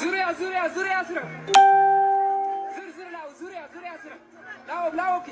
ዙርያ ዙርያ ዙርያ ስረ ዝርዝር ላው ዙርያ ዙርያ ስረ ላው ላው ኦኬ።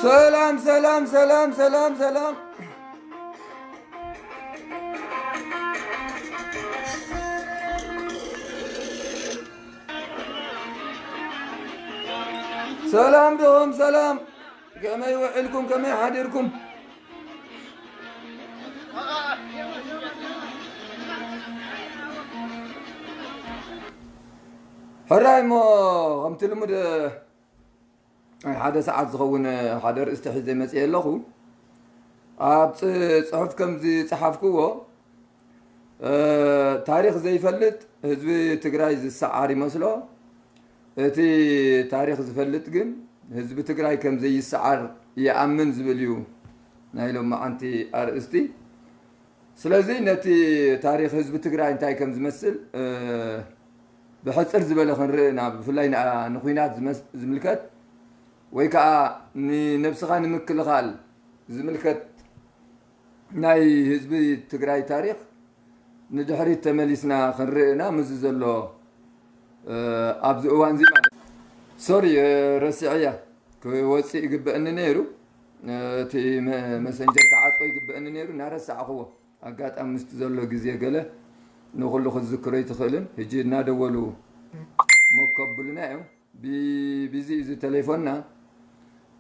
ሰላም ሰላም ሰላም ሰላም ሰላም። ሰላም ዲኹም ሰላም፣ ከመይ ውዕልኩም ከመይ ሓዲርኩም? ሕራይ እሞ ከምቲ ልሙድ ሓደ ሰዓት ዝኸውን ሓደ ርእስቲ ሒዘ መፅየ ኣለኹ። ኣብ ፅ- ፅሑፍ ከም ዝፀሓፍክዎ፣ ታሪኽ ዘይፈልጥ ህዝቢ ትግራይ ዝሰዓር ይመስሎ። እቲ ታሪኽ ዝፈልጥ ግን ህዝቢ ትግራይ ከም ዘይሰዓር ይኣምን ዝብል እዩ ናይ ሎማዓንቲ ኣርእስቲ። ስለዚ ነቲ ታሪኽ ህዝቢ ትግራይ እንታይ ከም ዝመስል ብሕፅር ዝበለ ክንርኢ ኢና። ብፍላይ ንኣ- ንኹናት ዝመስ- ዝምልከት ወይ ከዓ ንነብስኻ ንምክልኻል ዝምልከት ናይ ህዝቢ ትግራይ ታሪኽ ንድሕሪት ተመሊስና ክንርኢ ኢና። ምስዚ ዘሎ ኣብዚ እዋን እዚ ማለት ሶሪ ረሲዐያ ክወፅእ ይግበእኒ ነይሩ። እቲ መሰንጀር ክዓፅዎ ይግበእኒ ነይሩ እናረሳዕኽዎ ኣጋጣሚ ምስቲ ዘሎ ግዜ ገለ ንኹሉ ክትዝክሮ ኣይትኽእልን። ሕጂ እናደወሉ ሞከብሉና እዮም። ቢዚ እዩ እዚ ቴሌፎንና።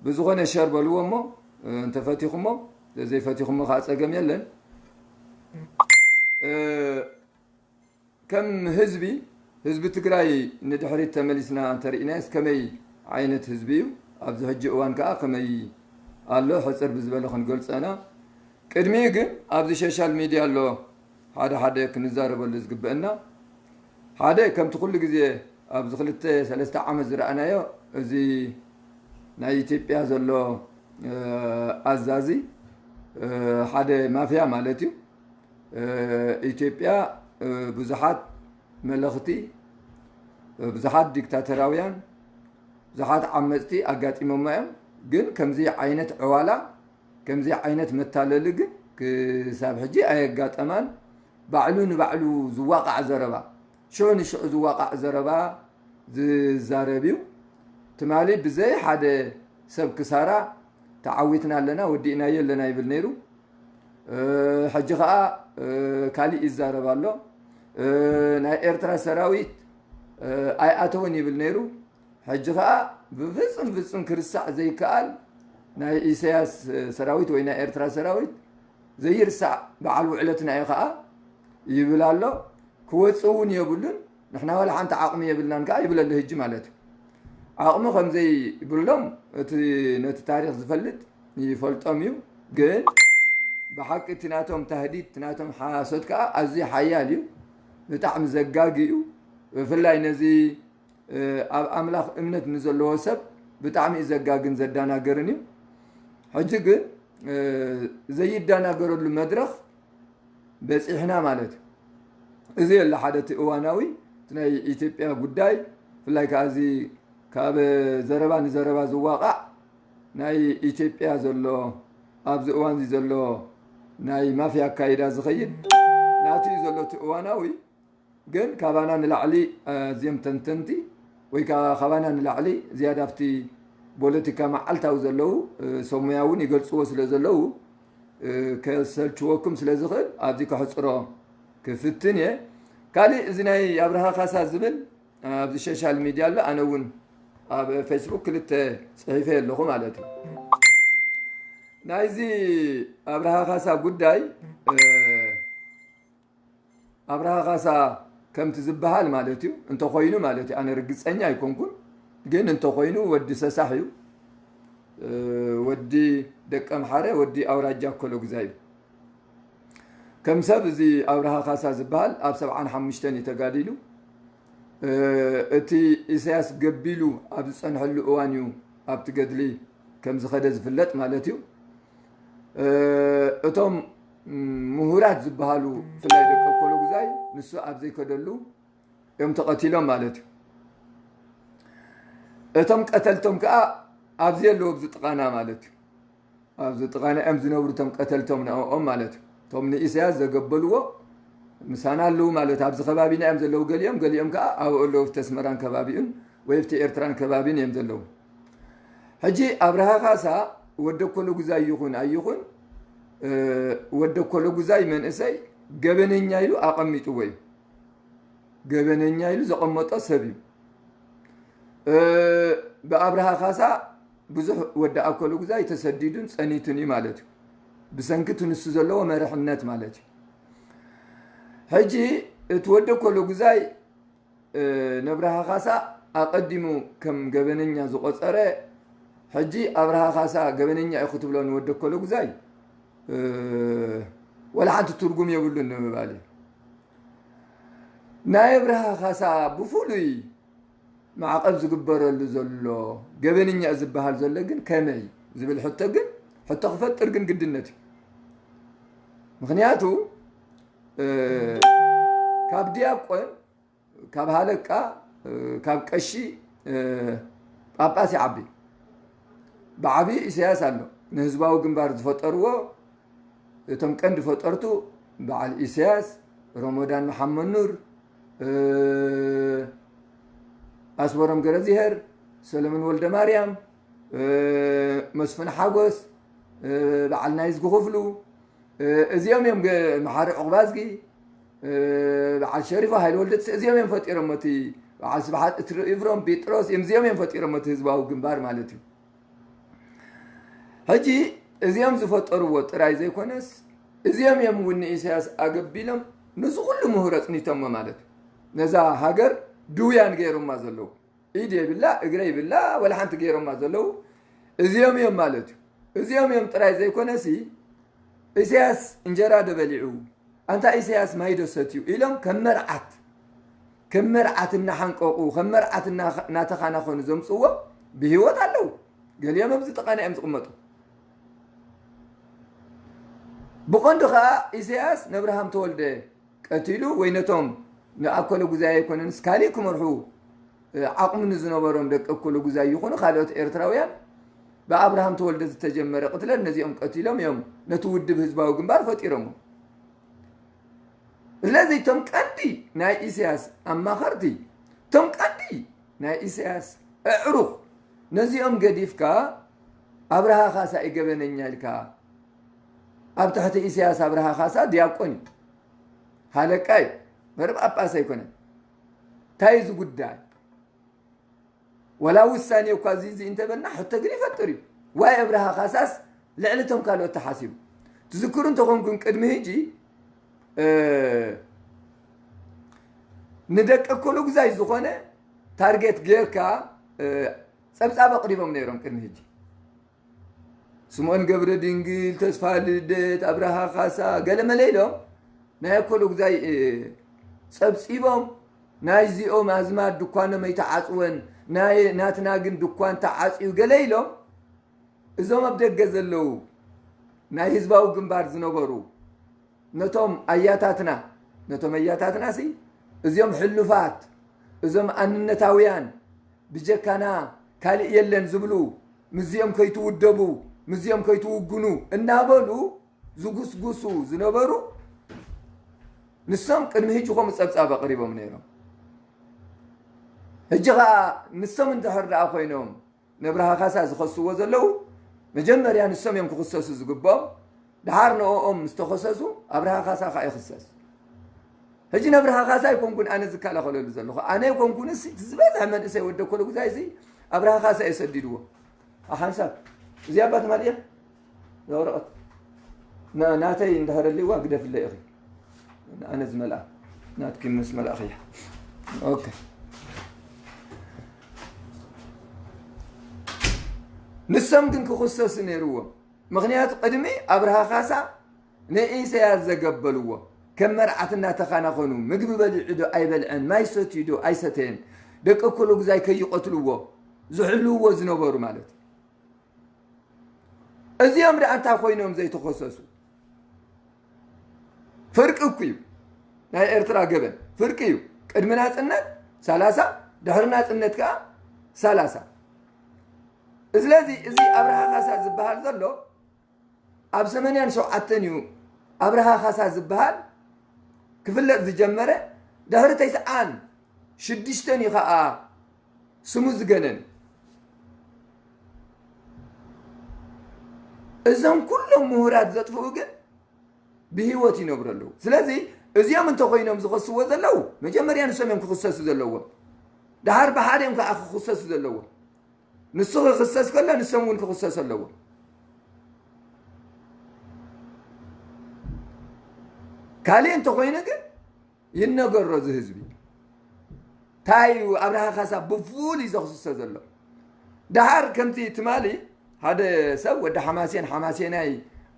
ብዝኾነ ሸር በልዎ እሞ እንተፈቲኹሞ፣ ዘይፈቲኹሞ ከዓ ፀገም የለን። ከም ህዝቢ ህዝቢ ትግራይ ንድሕሪት ተመሊስና እንተርኢናዮስ ከመይ ዓይነት ህዝቢ እዩ? ኣብዚ ሕጂ እዋን ከዓ ከመይ ኣሎ? ሕፅር ብዝበለ ክንገልፀና። ቅድሚኡ ግን ኣብዚ ሶሻል ሚድያ ኣሎ ሓደ ሓደ ክንዛረበሉ ዝግበአና። ሓደ ከምቲ ኩሉ ግዜ ኣብዚ ክልተ ሰለስተ ዓመት ዝረኣናዮ እዚ ናይ ኢትዮጵያ ዘሎ ኣዛዚ ሓደ ማፍያ ማለት እዩ። ኢትዮጵያ ብዙሓት መለኽቲ፣ ብዙሓት ዲክታተራውያን፣ ብዙሓት ዓመፅቲ ኣጋጢሞማ እዮም። ግን ከምዚ ዓይነት ዕዋላ፣ ከምዚ ዓይነት መታለሊ ግን ክሳብ ሕጂ ኣየጋጠማን። ባዕሉ ንባዕሉ ዝዋቃዕ ዘረባ፣ ሽዑ ንሽዑ ዝዋቓዕ ዘረባ ዝዛረብ እዩ። ትማሊ ብዘይ ሓደ ሰብ ክሳራ ተዓዊትና ኣለና፣ ወዲእናዮ ኣለና ይብል ነይሩ። ሕጂ ኸዓ ካሊእ ይዛረብ ኣሎ። ናይ ኤርትራ ሰራዊት ኣይኣተውን ይብል ነይሩ። ሕጂ ኸዓ ብፍጹም ፍጹም ክርሳዕ ዘይከኣል ናይ ኢሳያስ ሰራዊት ወይ ናይ ኤርትራ ሰራዊት ዘይርሳዕ በዓል ውዕለትና እዩ ኸዓ ይብል ኣሎ። ክወጽእ እውን የብሉን። ንሕና ዋላ ሓንቲ ዓቕሚ የብልናን ከኣ ይብል ኣሎ ሕጂ ማለት እዩ። ዓቕሚ ከም ዘይብሎም እቲ ነቲ ታሪኽ ዝፈልጥ ይፈልጦም እዩ። ግን ብሓቂ እቲ ናቶም ታህዲድ፣ እቲ ናቶም ሓሶት ከኣ ኣዝዩ ሓያል እዩ። ብጣዕሚ ዘጋጊ እዩ። ብፍላይ ነዚ ኣብ ኣምላኽ እምነት ንዘለዎ ሰብ ብጣዕሚ እዩ ዘጋግን ዘዳናገርን እዩ። ሕጂ ግን ዘይዳናገረሉ መድረኽ በፂሕና ማለት እዩ። እዚ የለ ሓደ እቲ እዋናዊ እቲ ናይ ኢትዮጵያ ጉዳይ፣ ብፍላይ ከዓ እዚ ካብ ዘረባ ንዘረባ ዝዋቃዕ ናይ ኢትዮጵያ ዘሎ ኣብዚ እዋን እዚ ዘሎ ናይ ማፍያ ኣካይዳ ዝኸይድ ናቱ እዩ ዘሎ እቲ እዋናዊ። ግን ካባና ንላዕሊ ኣዝዮም ተንተንቲ ወይ ከዓ ካባና ንላዕሊ ዝያዳ ኣብቲ ፖለቲካ መዓልታዊ ዘለዉ ሰብ ሙያ እውን ይገልፅዎ ስለ ዘለዉ ከሰልችወኩም ስለ ዝኽእል ኣብዚ ከሕፅሮ ክፍትን እየ። ካሊእ እዚ ናይ ኣብርሃ ካሳ ዝብል ኣብዚ ሶሻል ሚድያ ኣሎ። ኣነ እውን ኣብ ፌስቡክ ክልተ ፅሒፈ ኣለኹ ማለት እዩ። ናይዚ ኣብርሃ ካሳ ጉዳይ ኣብርሃ ካሳ ከምቲ ዝበሃል ማለት እዩ እንተኾይኑ ማለት እዩ። ኣነ ርግፀኛ ኣይኮንኩን፣ ግን እንተኾይኑ ወዲ ሰሳሕ እዩ። ወዲ ደቀምሓረ፣ ወዲ ኣውራጃ ኮሎግዛ እዩ። ከም ሰብ እዚ ኣብርሃ ካሳ ዝበሃል ኣብ ሰብዓን ሓሙሽተን እዩ ተጋዲሉ። እቲ ኢሳያስ ገቢሉ ኣብ ዝፀንሐሉ እዋን እዩ ኣብቲ ገድሊ ከም ዝኸደ ዝፍለጥ ማለት እዩ። እቶም ምሁራት ዝበሃሉ ብፍላይ ደቂ ኮሎጉዛይ ንሱ ኣብ ዘይከደሉ እዮም ተቐቲሎም ማለት እዩ። እቶም ቀተልቶም ከዓ ኣብዚ ኣለዉ ኣብዚ ጥቓና ማለት እዩ። ኣብዚ ጥቓና እዮም ዝነብሩ እቶም ቀተልቶም ንኦም ማለት እዩ። እቶም ንኢሳያስ ዘገበልዎ ምሳና ኣለዉ ማለት ኣብዚ ከባቢና እዮም ዘለዉ። ገሊኦም ገሊኦም ከዓ ኣብኡ ኣለዉ ኣብቲ ኣስመራን ከባቢኡን ወይ ኣብቲ ኤርትራን ከባቢን እዮም ዘለዉ። ሕጂ ኣብርሃ ካሳ ወደ ኮሎጉዛይ ይኹን ኣይኹን ወደ ኮሎጉዛይ መንእሰይ ገበነኛ ኢሉ ኣቐሚጥዎ እዩ። ገበነኛ ኢሉ ዘቐመጦ ሰብ እዩ። ብኣብርሃ ካሳ ብዙሕ ወዲ ኣኮሎጉዛይ ተሰዲዱን ጸኒቱን እዩ ማለት እዩ። ብሰንኪ እቲ ንሱ ዘለዎ መርሕነት ማለት እዩ። ሕጂ እቲ ወዲ ኣኮሎጉዛይ ነብርሃ ካሳ ኣቐዲሙ ከም ገበነኛ ዝቆጸረ፣ ሕጂ ኣብርሃ ካሳ ገበነኛ እዩ ክትብሎ ንወዲ ኣኮሎጉዛይ ወላ ሓንቲ ትርጉም የብሉን ንምባል እዩ። ናይ ኣብርሃ ካሳ ብፍሉይ ማዕቐብ ዝግበረሉ ዘሎ ገበነኛ ዝበሃል ዘሎ ግን ከመይ ዝብል ሕቶ ግን ሕቶ ክፈጥር ግን ግድነት እዩ። ምኽንያቱ ካብ ዲያቆን ካብ ሃለቃ ካብ ቀሺ ጳጳስ ይዓቢ። ብዓብዪ ኢሳያስ ኣሎ ንህዝባዊ ግንባር ዝፈጠርዎ እቶም ቀንዲ ፈጠርቱ በዓል ኢሳያስ፣ ረሞዳን መሓመድ ኑር፣ ኣስመሮም ገረዝሄር፣ ሰለሙን ወልደ ማርያም፣ መስፍን ሓጎስ፣ በዓል ናይዝጊ ክፍሉ፣ እዚኦም እዮም። መሓሪ ዑቕባዝጊ፣ በዓል ሸሪፎ ሃይለ ወልደትስ እዚኦም እዮም ፈጢሮሞ እቲ በዓል ስብሓት እትሪ ኢፍሮም ጴጥሮስ እዮም እዚኦም እዮም ፈጢሮሞ እቲ ህዝባዊ ግንባር ማለት እዩ። ሕጂ እዚኦም ዝፈጠርዎ ጥራይ ዘይኮነስ እዚኦም እዮም እውን ንኢሳያስ ኣገቢሎም ነዚ ኩሉ ምሁር ኣፅኒቶሞ ማለት እዩ። ነዛ ሃገር ድውያን ገይሮማ ዘለዉ ኢድ የብላ እግረ ይብላ ወላ ሓንቲ ገይሮማ ዘለዉ እዚኦም እዮም ማለት እዩ። እዚኦም እዮም ጥራይ ዘይኮነሲ ኢሳያስ እንጀራ ዶ በሊዑ ኣንታ ኢሳያስ ማይ ዶ ሰትዩ ኢሎም ከም መርዓት ከም መርዓት እናሓንቀቑ ከም መርዓት እናተኻናኸኑ ዘምፅዎ ብህይወት ኣለዉ። ገሊኦም ኣብዚ ጥቓና እዮም ዝቕመጡ። ብቐንዱ ከዓ ኢሳያስ ነብርሃም ተወልደ ቀቲሉ ወይ ነቶም ንኣኮለ ጉዛይ ኣይኮነንስ ካሊእ ክመርሑ ዓቕሚ ንዝነበሮም ደቂ ኣኮለ ጉዛይ ይኹኑ ካልኦት ኤርትራውያን ብኣብርሃም ተወልደ ዝተጀመረ ቅትለት ነዚኦም ቀቲሎም እዮም ነቲ ውድብ ህዝባዊ ግንባር ፈጢሮሞ። ስለዚ እቶም ቀንዲ ናይ ኢሳያስ ኣማኸርቲ፣ እቶም ቀንዲ ናይ ኢሳያስ ኣዕሩኽ፣ ነዚኦም ገዲፍካ ኣብርሃ ካሳ እዩ ገበነኛ ኢልካ፣ ኣብ ትሕቲ ኢሳያስ ኣብርሃ ካሳ ዲያቆን እዩ፣ ሃለቃ እዩ፣ መርብ ጳጳስ ኣይኮነን። እንታይ እዩ እዚ ጉዳይ? ወላ ውሳኔ እኳ እዚ እዚ እንተበልና ሕቶ ግን ይፈጥር እዩ። ዋይ ኣብርሃ ካሳስ ልዕሊ እቶም ካልኦት ተሓሲቡ? ትዝክሩ እንተኾንኩም ቅድሚ ሕጂ፣ እ፣ ንደቂ እኮሎጉዛይ ዝኾነ ታርጌት ጌርካ፣ እ፣ ጸብጻብ ኣቕሪቦም ነይሮም ቅድሚ ሕጂ። ስምኦን ገብረ ድንግል፣ ተስፋ ልደት፣ ኣብርሃ ካሳ፣ ገለመለ ኢሎም ናይ ኣኮሎጉዛይ፣ እ፣ ጸብጺቦም፣ ናይዚኦም ኣዝማድ ድኳኖም ኣይተዓጽወን፣ ናይ ናትና ግን ድኳን ተዓጽዩ ገለ ኢሎም፣ እዞም ኣብ ደገ ዘለዉ ናይ ህዝባዊ ግንባር ዝነበሩ ነቶም ኣያታትና፣ ነቶም ኣያታትናሲ እዚኦም ሕሉፋት፣ እዞም ኣንነታውያን፣ ብጀካና ካልእ የለን ዝብሉ፣ ምስዚኦም ከይትውደቡ፣ ምስዚኦም ከይትውግኑ እናበሉ ዝጉስጉሱ ዝነበሩ፣ ንሶም ቅድሚ ሕጂ ከምኡ ጸብጻብ ኣቕሪቦም ነይሮም። ሕጂ ኸኣ ንሶም እንድሕር ደኣ ኮይኖም ነብርሃ ካሳ ዝኸስዎ ዘለዉ፣ መጀመርያ ንሶም እዮም ክኽሰሱ ዝግብኦም። ደሓር ንኦም ምስ ተኸሰሱ ኣብርሃ ካሳ ኸኣ ይኽሰስ። ሕጂ ነብርሃ ካሳ ኣይኮንኩን ኣነ ዝከላኸለሉ ዘለኹ። ኣነ ኣይኮንኩን፣ እሲ እቲ ዝበዝሐ መንእሰይ ወዲ ኣኮሎጉዛይ እዚ ኣብርሃ ካሳ እዩ ሰዲድዎ። ሓንሳብ እዚኣ እባ ትማል እያ፣ እዛ ወረቐት። ና-፣ ናተይ እንድሕር ኣልዋ ግደፍለይ ኢኺ። ኣነ ዝመልኣ፣ ናትኪ ምስ መልኣኺ እያ። ኦኬ። ንሶም ግን ክኽሰሱ ነይርዎም። ምኽንያቱ ቅድሚ ኣብርሃ ካሳ ንኢሳያስ ዘገበልዎ፣ ከም መርዓት እናተኻናኸኑ፣ ምግቢ በሊዑ ዶ ኣይበልዐን፣ ማይ ሰትዩ ዶ ኣይሰተየን፣ ደቂ ኣኮሎጉዛይ ከይቐትልዎ ዝሕልውዎ ዝነበሩ ማለት እዩ። እዚኦም ደኣ እንታይ ኮይኖም ዘይተኸሰሱ? ፍርቂ እኮ እዩ ናይ ኤርትራ ገበን፣ ፍርቂ እዩ። ቅድሚ ናጽነት ሰላሳ፣ ድሕሪ ናጽነት ከኣ ሰላሳ። ስለዚ እዚ ኣብርሃ ካሳ ዝበሃል ዘሎ ኣብ ሰማንያን ሸውዓተን እዩ ኣብርሃ ካሳ ዝበሃል ክፍለጥ ዝጀመረ፣ ድሕሪ ተስዓን ሽዱሽተን እዩ ኸኣ ስሙ ዝገነነ። እዞም ኩሎም ምሁራት ዘጥፍኡ ግን ብህይወት ይነብሩ ኣለዉ። ስለዚ እዚኦም እንተኾይኖም ዝኸስዎ ዘለዉ፣ መጀመርያ ንሶም እዮም ክኽሰሱ ዘለዎም። ደሓር ብሓደ እዮም ከዓ ክኽሰሱ ዘለዎም። ንሱ ክኽሰስ ከሎ ንሶም እውን ክኽሰሱ ኣለዎም። ካልእ እንተኾይኑ ግን ይነገሮ እዚ ህዝቢ። እንታይ እዩ ኣብርሃ ካሳ ብፉሉይ ዘኽስሶ ዘሎ? ደሓር ከምቲ ትማሊ ሓደ ሰብ ወዲ ሓማሴን ሓማሴናይ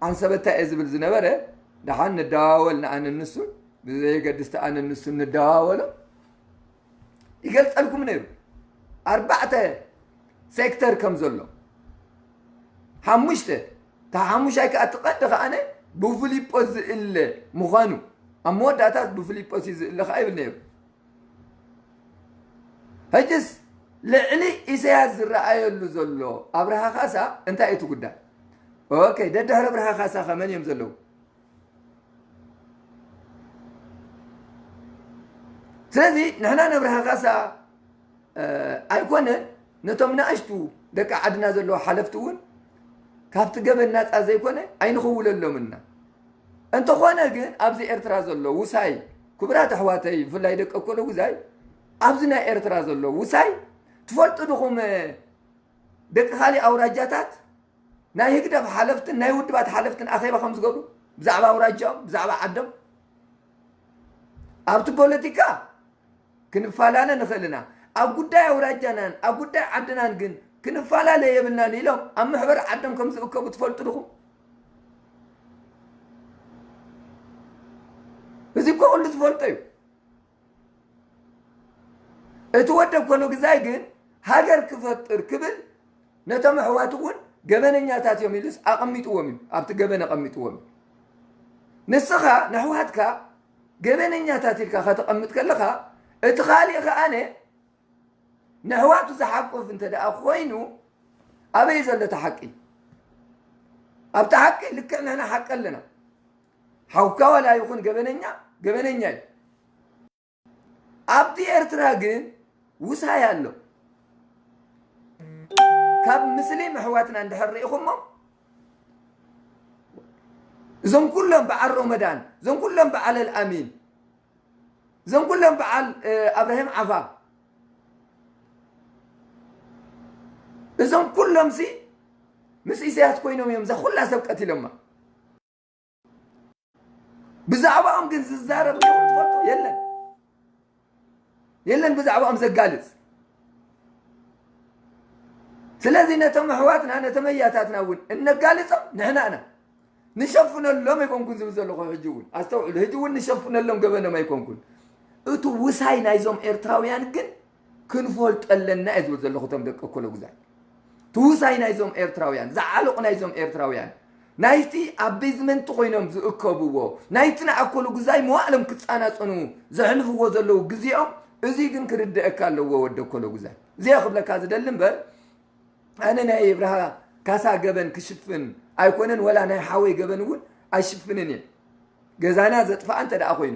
ዓንሰበታ እየ ዝብል ዝነበረ፣ ደሓን ንደዋወል ንኣንን ንሱን፣ ብዘየገድስ ኣንን ንሱን ንደዋወሎ። ይገልጸልኩም ነይሩ። ኣርባዕተ ሴክተር ከም ዘሎ። ሓሙሽተ፣ እታ ሓሙሻይ ከኣ እቲ ቀንዲ ከኣነ ብፍሊጶስ ዝእለ ምዃኑ፣ ኣብ መወዳእታ ብፍሊጶስ እዩ ዝእለ ከኣ ይብል ነይሩ። ሕጅስ ልዕሊ ኢሳያስ ዝረኣየሉ ዘሎ ኣብርሃ ካሳ እንታይ እዩ እቲ ጉዳይ? ኦኬ፣ ደድሕሪ ኣብርሃ ካሳ ከ መን እዮም ዘለዉ? ስለዚ ንሕና ነብርሃ ካሳ፣ እ፣ ኣይኮነን፣ ነቶም ንኣሽቱ ደቂ ዓድና ዘለዉ ሓለፍቲ እውን ካብቲ ገበን ናጻ ዘይኮነ ኣይንኽውለሎምና። እንተኾነ ግን ኣብዚ ኤርትራ ዘሎ ውሳይ፣ ክቡራት ኣሕዋተይ፣ ብፍላይ ደቂ ኣኮሎጉዛይ፣ ኣብዚ ናይ ኤርትራ ዘሎ ውሳይ ትፈልጡ ድኹም? ደቂ ካሊእ ኣውራጃታት ናይ ህግደፍ ሓለፍትን ናይ ውድባት ሓለፍትን ኣኼባ ከም ዝገብሩ ብዛዕባ ኣውራጃኦም፣ ብዛዕባ ዓዶም፣ ኣብቲ ፖለቲካ ክንፈላለ ንኽእል ኢና። ኣብ ጉዳይ ኣውራጃናን ኣብ ጉዳይ ዓድናን ግን ክንፈላለ የብልናን ኢሎም ኣብ መሕበር ዓዶም ከም ዝእከቡ ትፈልጡ ድኹም? እዚ እኮ ኩሉ ዝፈልጦ እዩ። እቲ ወዲ ኣኮሎጉዛይ ግን ሃገር ክፈጥር ክብል ነቶም ኣሕዋቱ እውን ገበነኛታት እዮም ኢሉስ ኣቐሚጥዎም እዩ፣ ኣብቲ ገበን ኣቐሚጥዎም እዩ። ንስኻ ንኣሕዋትካ ገበነኛታት ኢልካ ከተቐምጥ ከለኻ፣ እቲ ካሊእ ከኣነ ንኣሕዋቱ ዝሓቁፍ እንተ ደኣ ኮይኑ፣ ኣበይ ዘሎ እቲ ሓቂ? ኣብቲ ሓቂ ልክዕ ንሕና ሓቂ ኣለና። ሓውካ ዋላ ይኹን ገበነኛ ገበነኛ እዩ። ኣብቲ ኤርትራ ግን ውሳይ ኣሎ። ካብ ምስሊም ኣሕዋትና እንድሕር ርኢኹሞም፣ እዞም ኩሎም በዓል ሮመዳን፣ እዞም ኩሎም በዓል ኣልኣሚን፣ እዞም ኩሎም በዓል ኣብራሂም ዓፋ፣ እዞም ኩሎም ሲ ምስ ኢሳያስ ኮይኖም እዮም እዛ ኩላ ሰብ ቀቲሎማ። ብዛዕባኦም ግን ዝዛረብ ዲኹም ትፈልጡ? የለን፣ የለን ብዛዕባኦም ዘጋልጽ። ስለዚ ነቶም ኣሕዋትና ነቶም ኣያታትና እውን እነጋልጾም ንሕና ኢና። ንሸፍነሎም ኣይኮንኩን ዝብል ዘለኹ። ሕጂ እውን ኣስተውዕሉ፣ ሕጂ እውን ንሸፍነሎም ገበኖም ኣይኮንኩን። እቱ ውሳይ ናይዞም ኤርትራውያን ግን ክንፈልጦ ኣለና እየ ዝብል ዘለኹ። እቶም ደቂ ኮሎጉዛይ ትውሳይ ናይዞም ኤርትራውያን፣ ዝዓለቑ ናይዞም ኤርትራውያን፣ ናይቲ ኣብ ቤዝመንት ኮይኖም ዝእከብዎ፣ ናይቲ ንኣኮሉ ጉዛይ መዋእሎም ክጻናጸኑ ዘሕልፍዎ ዘለዉ ግዜኦም፣ እዚ ግን ክርደአካ ኣለዎ ወዲ ኣኮሉ ጉዛይ። እዚኣ ክብለካ ዝደሊ እምበር፣ ኣነ ናይ ብርሃ ካሳ ገበን ክሽፍን ኣይኮነን፣ ወላ ናይ ሓወይ ገበን እውን ኣይሽፍንን እየ። ገዛና ዘጥፋኣ እንተ ደኣ ኮይኑ፣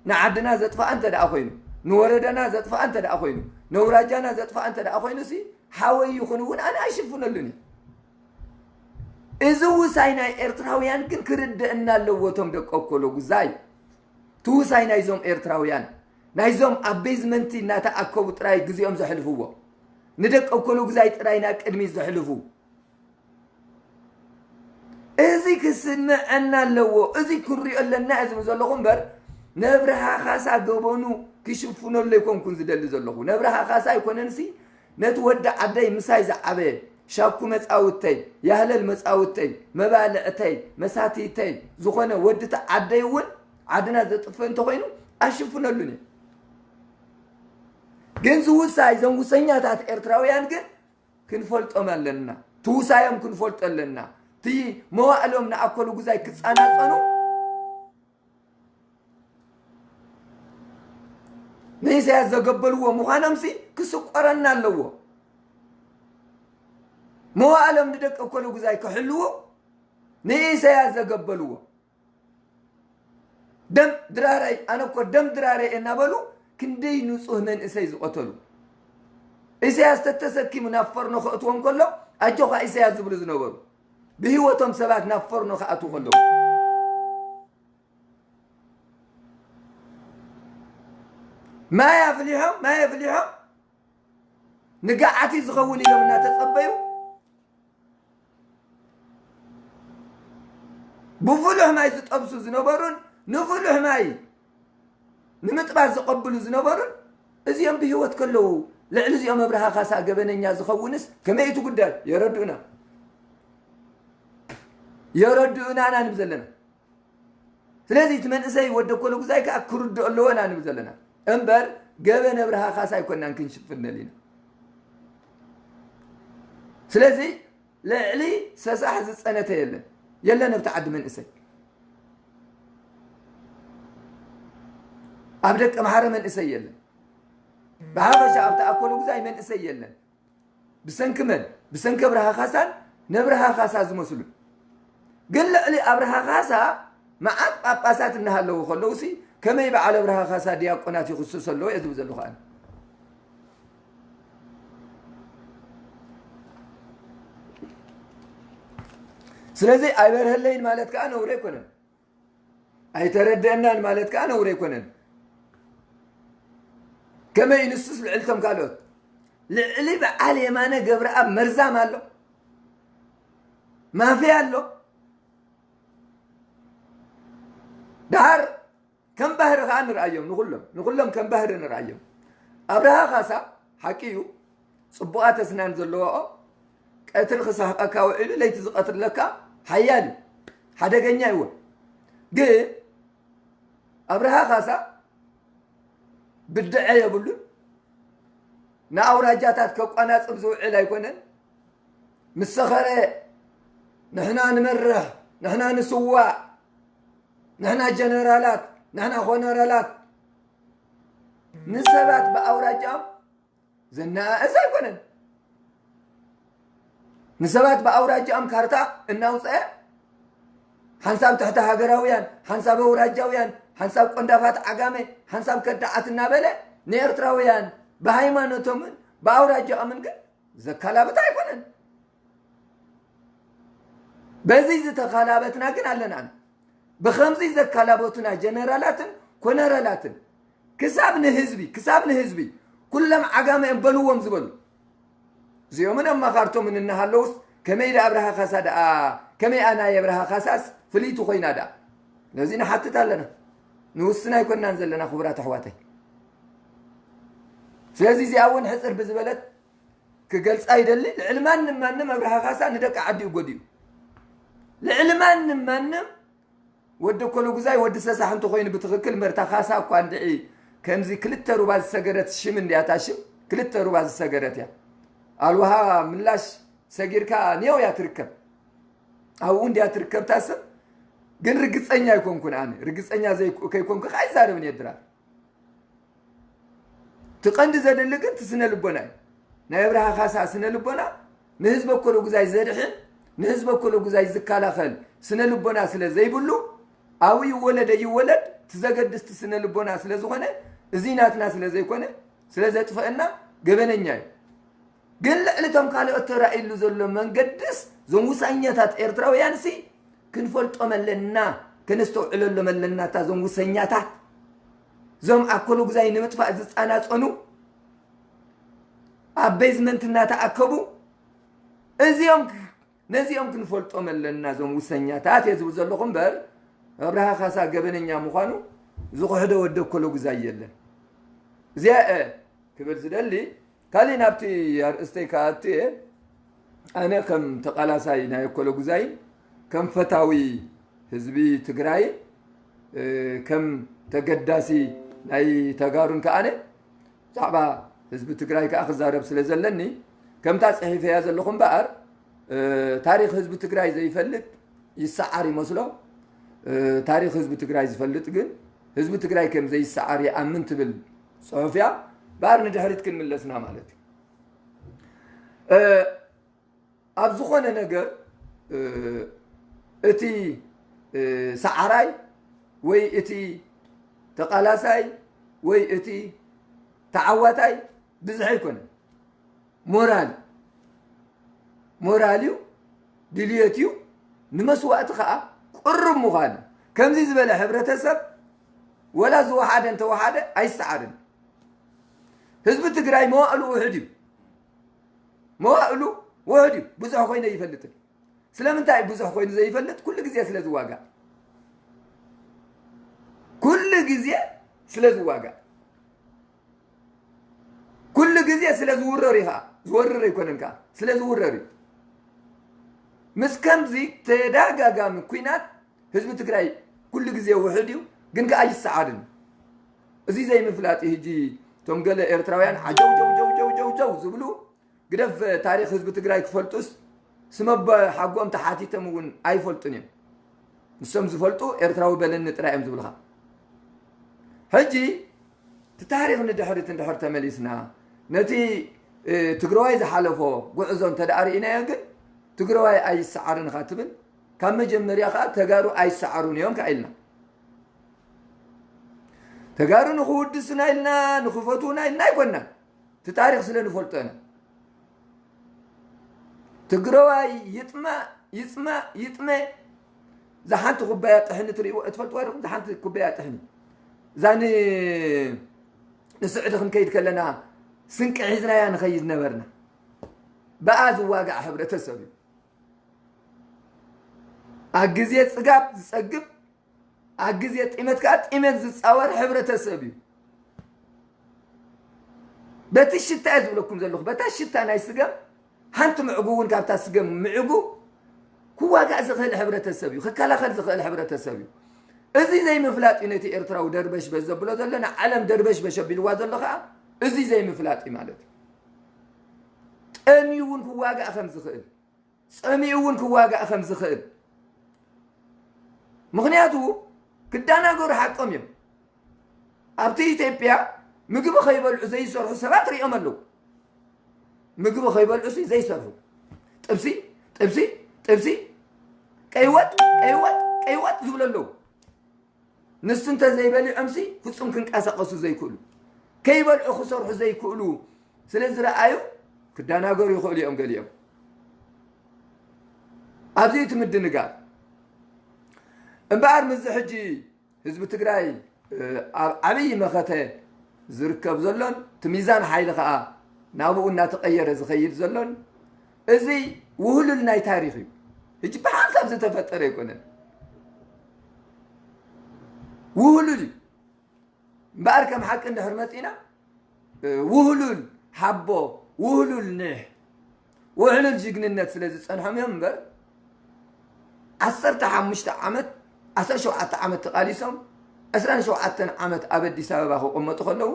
ንዓድና ዘጥፋኣ እንተ ደኣ ኮይኑ፣ ንወረዳና ዘጥፋኣ እንተ ደኣ ኮይኑ፣ ነውራጃና ዘጥፋኣ እንተ ደኣ ኮይኑ ሲ ሓወይ ይኹን እውን ኣነ ኣይሽፍነሉን እየ። እዚ ውሳይ ናይ ኤርትራውያን ግን ክርደእና ኣለዎ። እቶም ደቂ ኣኮሎ ጉዛይ ትውሳይ ናይዞም ኤርትራውያን፣ ናይዞም ኣብ ቤዝመንቲ እናተኣከቡ ጥራይ ግዜኦም ዘሕልፍዎ፣ ንደቂ ኣኮሎ ጉዛይ ጥራይ ናብ ቅድሚት ዘሕልፉ፣ እዚ ክስምዐና ኣለዎ። እዚ ክንሪኦ ኣለና እየ ዝብል ዘለኹ እምበር፣ ነብርሃ ካሳ ገበኑ ክሽፍነሉ ኣይኮንኩን ዝደሊ ዘለኹ። ነብርሃ ካሳ ኣይኮነንሲ፣ ነቲ ወዲ ዓደይ ምሳይ ዝዓበየ፣ ሻኩ መጻውተይ፣ ያህለል መጻውተይ፣ መባልዕተይ፣ መሳትይተይ ዝኾነ ወዲ እቲ ዓደይ እውን ዓድና ዘጥፍእ እንተኾይኑ ኣይሽፍነሉን እየ። ግን ዝውሳይ፣ እዞም ውሰኛታት ኤርትራውያን ግን ክንፈልጦም ኣለና። ትውሳዮም ክንፈልጦ ኣለና። እቲ መዋእሎም ንኣኮሉ ጉዛይ ክጻናጸኑ ንኢሳያስ ዘገበልዎ ምዃኖምሲ ክስቆረና ኣለዎ። መዋእሎም ንደቂ ኣኮሉ ጉዛይ ክሕልዉ ንኢሳያስ ዘገበልዎ። ደም ድራረይ፣ ኣነ እኮ ደም ድራረይ እናበሉ ክንደይ ንጹህ መንእሰይ ዝቐተሉ። ኢሳያስ ተተሰኪሙ ናብ ፈርኖ ከእትዎ እንከሎ፣ ኣጆኻ ኢሳያስ ዝብሉ ዝነበሩ፣ ብህይወቶም ሰባት ናብ ፈርኖ ክኣትዉ ከለዉ። ማይ ኣፍሊሖም፣ ማይ ኣፍሊሖም፣ ንገዓት እዩ ዝኸውን ኢሎም እናተጸበዩ፣ ብፍሉሕ ማይ ዝጠብሱ ዝነበሩን ንፍሉሕ ማይ ንምጥባስ ዝቐብሉ ዝነበሩን፣ እዚኦም ብህይወት ከለዉ ልዕሊ እዚኦም ኣብርሃ ካሳ ገበነኛ ዝኸውንስ ከመይ እዩ እቲ ጉዳይ? የረድኡና። የረድኡና ኢና ንብል ዘለና። ስለዚ እቲ መንእሰይ ወዲ ኣኮሎ ጉዛይ ከኣ ክርድኦ ኣለዎ ኢና ንብል ዘለና። እምበር ገበን ኣብርሃ ካሳ ኣይኮናን ክንሽፍነሉ ኢና። ስለዚ ልዕሊ ሰሳሕ ዝጸነተ የለን። የለን ኣብቲ ዓዲ መንእሰይ። ኣብ ደቂ ኣምሓረ መንእሰይ የለን። ብሓፈሻ ኣብቲ ኣኮሎ ጉዛይ መንእሰይ የለን። ብሰንኪ መን? ብሰንኪ ኣብርሃ ካሳን ነብርሃ ካሳ ዝመስሉ። ግን ልዕሊ ኣብርሃ ካሳ መዓት ጳጳሳት እናሃለዉ ከለዉሲ ከመይ በዓል ኣብርሃ ካሳ ዲያቆናት ይኽስስ ኣለዎ እየ ዝብል ዘለኹ ኣነ። ስለዚ ኣይበርሀለይን ማለት ከኣ ነውሪ ኣይኮነን። ኣይተረድአናን ማለት ከኣ ነውሪ ኣይኮነን። ከመይ ንሱስ ልዕልቶም ካልኦት? ልዕሊ በዓል የማነ ገብረኣብ መርዛም ኣሎ፣ ማፍያ ኣሎ። ደሓር ከም ባህሪ ከኣ ንርኣዮም፣ ንኹሎም፣ ንኹሎም ከም ባህሪ ንርኣዮም። ኣብርሃ ካሳ ሓቂ እዩ፣ ጽቡቓት ኣስናን ዘለዎኦ፣ ቀትሪ ክሰሕቐካ ውዒሉ ለይቲ ዝቐትለካ ሓያል እዩ፣ ሓደገኛ እዩ። ግን ኣብርሃ ካሳ ብድዐ የብሉን፣ ንኣውራጃታት ከቋናጽብ ዝውዕል ኣይኮነን። ምስ ሰኸረ ንሕና ንመርሕ፣ ንሕና ንስዋእ፣ ንሕና ጀነራላት፣ ንሕና ኮነራላት፣ ንሰባት ብኣውራጃኦም ዘነኣእስ ኣይኮነን። ንሰባት ብኣውራጃኦም ካርታ እናውፀአ ሓንሳብ ትሕቲ ሃገራውያን፣ ሓንሳብ ኣውራጃውያን፣ ሓንሳብ ቆንዳፋት ዓጋመ፣ ሓንሳብ ከዳዓት እናበለ ንኤርትራውያን ብሃይማኖቶምን ብኣውራጃኦምን ግን ዘካላብት ኣይኮነን። በዚ ዝተኻላበትና ግን ኣለና። ብኸምዚ ዘካላበቱና ጀነራላትን ኮነረላትን ክሳብ ንህዝቢ፣ ክሳብ ንህዝቢ ኩሎም ዓጋመ እዮም በልዎም ዝበሉ። እዚኦምን ኣማኻርቶምን እናሃለውስ ከመይ ደኣ ኣብርሃ ካሳ ደኣ፣ ከመይ ኣና የብርሃ ካሳስ ፍልይቲ ኮይና ደኣ? ነዚ ንሓትት ኣለና። ንውስን ኣይኮናን ዘለና ክቡራት ኣሕዋተይ። ስለዚ እዚኣ እውን ሕፅር ብዝበለት ክገልፃ ይደሊ። ልዕሊ ማንም ማንም ኣብርሃ ካሳ ንደቂ ዓዲኡ ጎዲኡ። ልዕሊ ማንም ማንም ወዲ ኮለጉዛይ ወዲ ሰሳሕ እንተኮይኑ ብትኽክል መርታ ካሳ እኳ እንድዒ ከምዚ ክልተ ሩባ ዝሰገረት ሽም እንዲያ እታ ሽም ክልተ ሩባ ዝሰገረት እያ። ኣልውሃ ምላሽ ሰጊርካ ኔው እያ ትርከብ። ኣብኡ እንዲያ ትርከብ እታ ስም ግን ርግፀኛ ኣይኮንኩን ኣነ። ርግፀኛ ዘይኮ- ከይኮንኩ ከዓ ኣይዛረብን እየ ድራር። እቲ ቀንዲ ዘድሊ ግን እቲ ስነ ልቦና እዩ። ናይ ኣብርሃ ካሳ ስነ ልቦና ንህዝበ ኮለጉዛይ ዘድሕን ንህዝበ ኮለጉዛይ ዝከላኸል ስነ ልቦና ስለ ዘይብሉ ኣብኡ ይወለድ ኣይወለድ እቲ ዘገድስ እቲ ስነ ልቦና ስለ ዝኾነ እዚ ናትና ስለ ዘይኮነ ስለ ዘጥፈአና ገበነኛ እዩ። ግን ልዕሊ እቶም ካልኦት ተራእይሉ ዘሎ መንገድስ እዞም ውሳኛታት ኤርትራውያንሲ ክንፈልጦም ኣለና፣ ከነስተውዕለሎም ኣለና። እታ እዞም ውሰኛታት እዞም ኣኮሎ ጉዛይ ንምጥፋእ ዝፃናፀኑ ኣብ ቤዝመንት እናተኣከቡ እዚኦም ነዚኦም ክንፈልጦም ኣለና። እዞም ውሰኛታት እየ ዝብል ዘለኹ እምበር ኣብርሃ ካሳ ገበነኛ ምዃኑ ዝኽሕዶ ወዲ ኣኮሎ ጉዛይ የለን። እዚኣ ክብል ዝደሊ። ካሊእ ናብቲ ኣርእስተይ ክኣቱ እየ። ኣነ ከም ተቓላሳይ ናይ ኣኮሎ ጉዛይን ከም ፈታዊ ህዝቢ ትግራይን ከም ተገዳሲ ናይ ተጋሩን ከኣነ ብዛዕባ ህዝቢ ትግራይ ከዓ ክዛረብ ስለ ዘለኒ ከምታ ፅሒፈያ ዘለኹ እምበኣር ታሪክ ህዝቢ ትግራይ ዘይፈልጥ ይሰዓር ይመስሎ። ታሪክ ህዝቢ ትግራይ ዝፈልጥ ግን ህዝቢ ትግራይ ከም ዘይሰዓር ይኣምን ትብል ፅሑፍ እያ። እምበኣር ንድሕሪት ክንምለስና ማለት እዩ። ኣብ ዝኾነ ነገር እቲ ሰዓራይ ወይ እቲ ተቓላሳይ ወይ እቲ ተዓዋታይ ብዝሕ ኣይኮነን። ሞራል ሞራል እዩ፣ ድልየት እዩ፣ ንመስዋእቲ ከዓ ቅሩብ ምዃን። ከምዚ ዝበለ ሕብረተሰብ ወላ ዝወሓደ እንተወሓደ ኣይሰዓርን። ህዝቢ ትግራይ መዋእሉ ውሕድ እዩ። መዋእሉ ውሕድ እዩ። ብዙሕ ኮይነ ይፈልጥን። ስለምንታይ ብዙሕ ኮይኑ ዘይፈልጥ? ኩሉ ግዜ ስለ ዝዋጋእ፣ ኩሉ ግዜ ስለ ዝዋጋእ፣ ኩሉ ግዜ ስለ ዝውረር እዩ። ከዓ ዝወርር ኣይኮነን፣ ከዓ ስለ ዝውረር እዩ። ምስ ከምዚ ተደጋጋሚ ኩናት ህዝቢ ትግራይ ኩሉ ግዜ ውሕድ እዩ፣ ግን ከዓ ይሰዓርን። እዚ ዘይምፍላጥ እዩ። ሕጂ እቶም ገለ ኤርትራውያን ዓጀው ጀው ጀው ጀው ጀው ጀው ዝብሉ ግደፍ ታሪኽ ህዝቢ ትግራይ ክፈልጡስ ስመ ኣቦ ሓጎኦም ተሓቲቶም እውን ኣይፈልጡን እዮም። ንሶም ዝፈልጡ ኤርትራዊ በለኒ ጥራይ እዮም ዝብልኻ። ሕጂ እቲ ታሪኽ ንድሕሪት እንድሕር ተመሊስና ነቲ ትግራዋይ ዝሓለፎ ጉዕዞ እንተ ደኣ ርኢናዮ ግን ትግራዋይ ኣይሰዓርን ኢኻ ትብል። ካብ መጀመርያ ከዓ ተጋሩ ኣይሰዓሩን እዮም ከዓ ኢልና ተጋሩ ንኽውድሱና ኢልና ንኽፈትዉና ኢልና ኣይኮንና። እቲ ታሪኽ ስለ ንፈልጦ ኢና። ትግራዋይ ይጥማእ ይፅማእ ይጥመ እዛ ሓንቲ ኩባያ ጥሕኒ ትርእይዎ እትፈልጥዋ ዲኹም? እዛ ሓንቲ ኩባያ ጥሕኒ እዛ ን- ንስዕዲ ክንከይድ ከለና ስንቂ ሒዝናያ ንኸይድ ነበርና። ብኣ ዝዋጋእ ሕብረተሰብ እዩ። ኣብ ግዜ ፅጋብ ዝፀግብ ኣብ ግዜ ጢመት ከዓ ጢመት ዝፃወር ሕብረተሰብ እዩ። በቲ ሽታ እየ ዝብለኩም ዘለኹ፣ በታ ሽታ ናይ ስገም ሓንቲ ምዕጉ እውን ካብታ ስገም ምዕጉ ክዋጋእ ዝኽእል ሕብረተሰብ እዩ፣ ክከላኸል ዝኽእል ሕብረተሰብ እዩ። እዚ ዘይምፍላጥ እዩ ነቲ ኤርትራዊ ደርበሽበሽ ዘብሎ ዘሎ፣ ንዓለም ደርበሽበሽ ኣቢልዋ ዘሎ ከዓ እዚ ዘይምፍላጥ እዩ ማለት እዩ። ጠምዩ እውን ክዋጋእ ከም ዝኽእል፣ ፀሚኡ እውን ክዋጋእ ከም ዝኽእል። ምኽንያቱ ክዳናገሩ ሓቆም እዮም። ኣብቲ ኢትዮጵያ ምግቢ ከይበልዑ ዘይሰርሑ ሰባት ሪኦም ኣለዉ። ምግቢ ከይበልዑ ዘይሰርሑ ጥብሲ ጥብሲ ጥብሲ ቀይወጥ ቀይወጥ ቀይወጥ ዝብሉ ኣለዉ። ንሱ እንተዘይበሊዖምሲ ፍጹም ክንቀሳቐሱ ዘይክእሉ፣ ከይበልዑ ክሰርሑ ዘይክእሉ ስለ ዝረኣዩ ክደናገሩ ይኽእሉ እዮም ገሊኦም። ኣብዚ እቲ ምድንጋር እምበኣር ምስዚ ሕጂ ህዝቢ ትግራይ ኣብ ዓብዪ መኸተ ዝርከብ ዘሎን እቲ ሚዛን ሓይሊ ከዓ ናብኡ እናተቐየረ ዝኸይድ ዘሎን እዚ ውህሉል ናይ ታሪኽ እዩ። ሕጂ ብሓንሳብ ዝተፈጠረ ኣይኮነን፣ ውህሉል እዩ። እምበኣር ከም ሓቂ እንድሕር መፂና ውህሉል ሓቦ፣ ውህሉል ኒሕ፣ ውሕሉል ጅግንነት ስለ ዝፀንሖም እዮም እምበር ዓሰርተ ሓሙሽተ ዓመት፣ ዓሰርተ ሸውዓተ ዓመት ተቓሊሶም ዕስራን ሸውዓተን ዓመት ኣብ ኣዲስ ኣበባ ክቕመጡ ከለዉ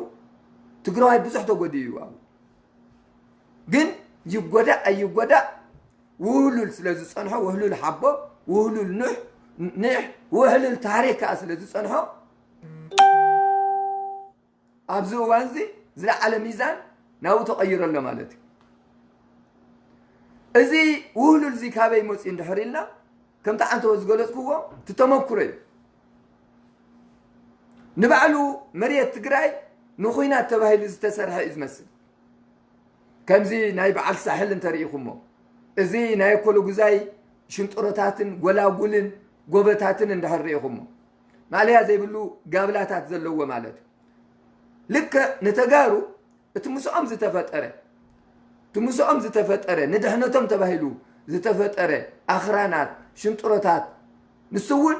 ትግራዋይ ብዙሕ ተጎዲኡ እዩ ኣብኡ። ግን ይጎዳእ ኣይጎዳእ ውህሉል ስለ ዝፀንሖ፣ ውህሉል ሓቦ፣ ውህሉል ኑሕ፣ ኒሕ፣ ውሕሉል ታሪክ ከዓ ስለ ዝፀንሖ ኣብዚ እዋን እዚ ዝለዓለ ሚዛን ናብኡ ተቐይሩ ኣሎ ማለት እዩ። እዚ ውህሉል እዚ ካበይ መፅኡ እንድሕር ኢልና ከምቲ ዓንተወ ዝገለፅክዎ እቲ ተመክሮ እዩ። ንባዕሉ መሬት ትግራይ ንኹናት ተባሂሉ ዝተሰርሐ እዩ ዝመስል። ከምዚ ናይ በዓል ሳሕል እንተርኢኹሞ፣ እዚ ናይ ኣኮለጉዛይ ሽንጥሮታትን ጎላጉልን ጎበታትን እንድሕር ርኢኹሞ፣ ማእለያ ዘይብሉ ጋብላታት ዘለዎ ማለት እዩ። ልክዕ ንተጋሩ እቲ ምስኦም ዝተፈጠረ እቲ ምስኦም ዝተፈጠረ ንድሕነቶም ተባሂሉ ዝተፈጠረ ኣኽራናት ሽንጥሮታት ንሱ እውን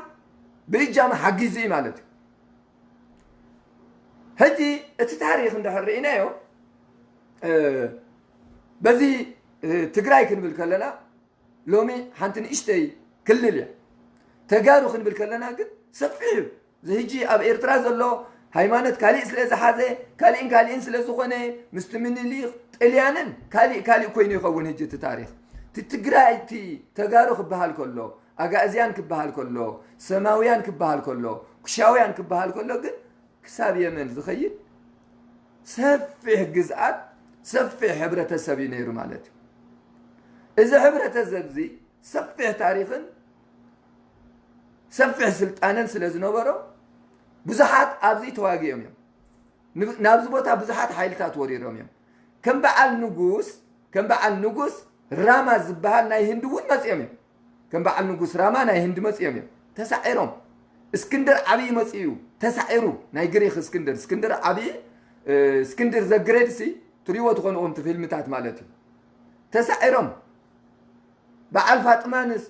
ብእጃሙ ሓጊዙ እዩ ማለት እዩ። ሕጂ እቲ ታሪኽ እንድሕር ርኢናዮ በዚ ትግራይ ክንብል ከለና ሎሚ ሓንቲ ንእሽተይ ክልል እያ። ተጋሩ ክንብል ከለና ግን ሰፊሕ እዩ። እዚ ሕጂ ኣብ ኤርትራ ዘሎ ሃይማኖት ካሊእ ስለ ዝሓዘ ካሊእን ካሊእን ስለ ዝኾነ ምስቲ ምኒልክ ጥልያንን ካሊእ ካሊእ ኮይኑ ይኸውን። ሕጂ እቲ ታሪኽ እቲ ትግራይ እቲ ተጋሩ ክበሃል ከሎ ኣጋእዝያን ክበሃል ከሎ ሰማውያን ክበሃል ከሎ ኩሻውያን ክበሃል ከሎ ግን ክሳብ የመን ዝኸይድ ሰፊሕ ግዝኣት ሰፊሕ ሕብረተሰብ እዩ ነይሩ ማለት እዩ። እዚ ሕብረተሰብ እዚ ሰፊሕ ታሪኽን ሰፊሕ ስልጣነን ስለ ዝነበሮ ብዙሓት ኣብዚ ተዋጊኦም እዮም። ናብዚ ቦታ ብዙሓት ሓይልታት ወሪሮም እዮም። ከም በዓል ንጉስ ከም በዓል ንጉስ ራማ ዝበሃል ናይ ህንዲ እውን መፂኦም እዮም። ከም በዓል ንጉስ ራማ ናይ ህንዲ መፂኦም እዮም ተሳዒሮም። እስክንድር ዓብዪ መፂኡ ተሳዒሩ ናይ ግሪክ እስክንድር እስክንድር ዓብዪ እስክንድር ዘግሬድ ሲ ትሪዎ ትኾንኹም እቲ ፊልምታት ማለት እዩ። ተሳዒሮም በዓል ፋጥማንስ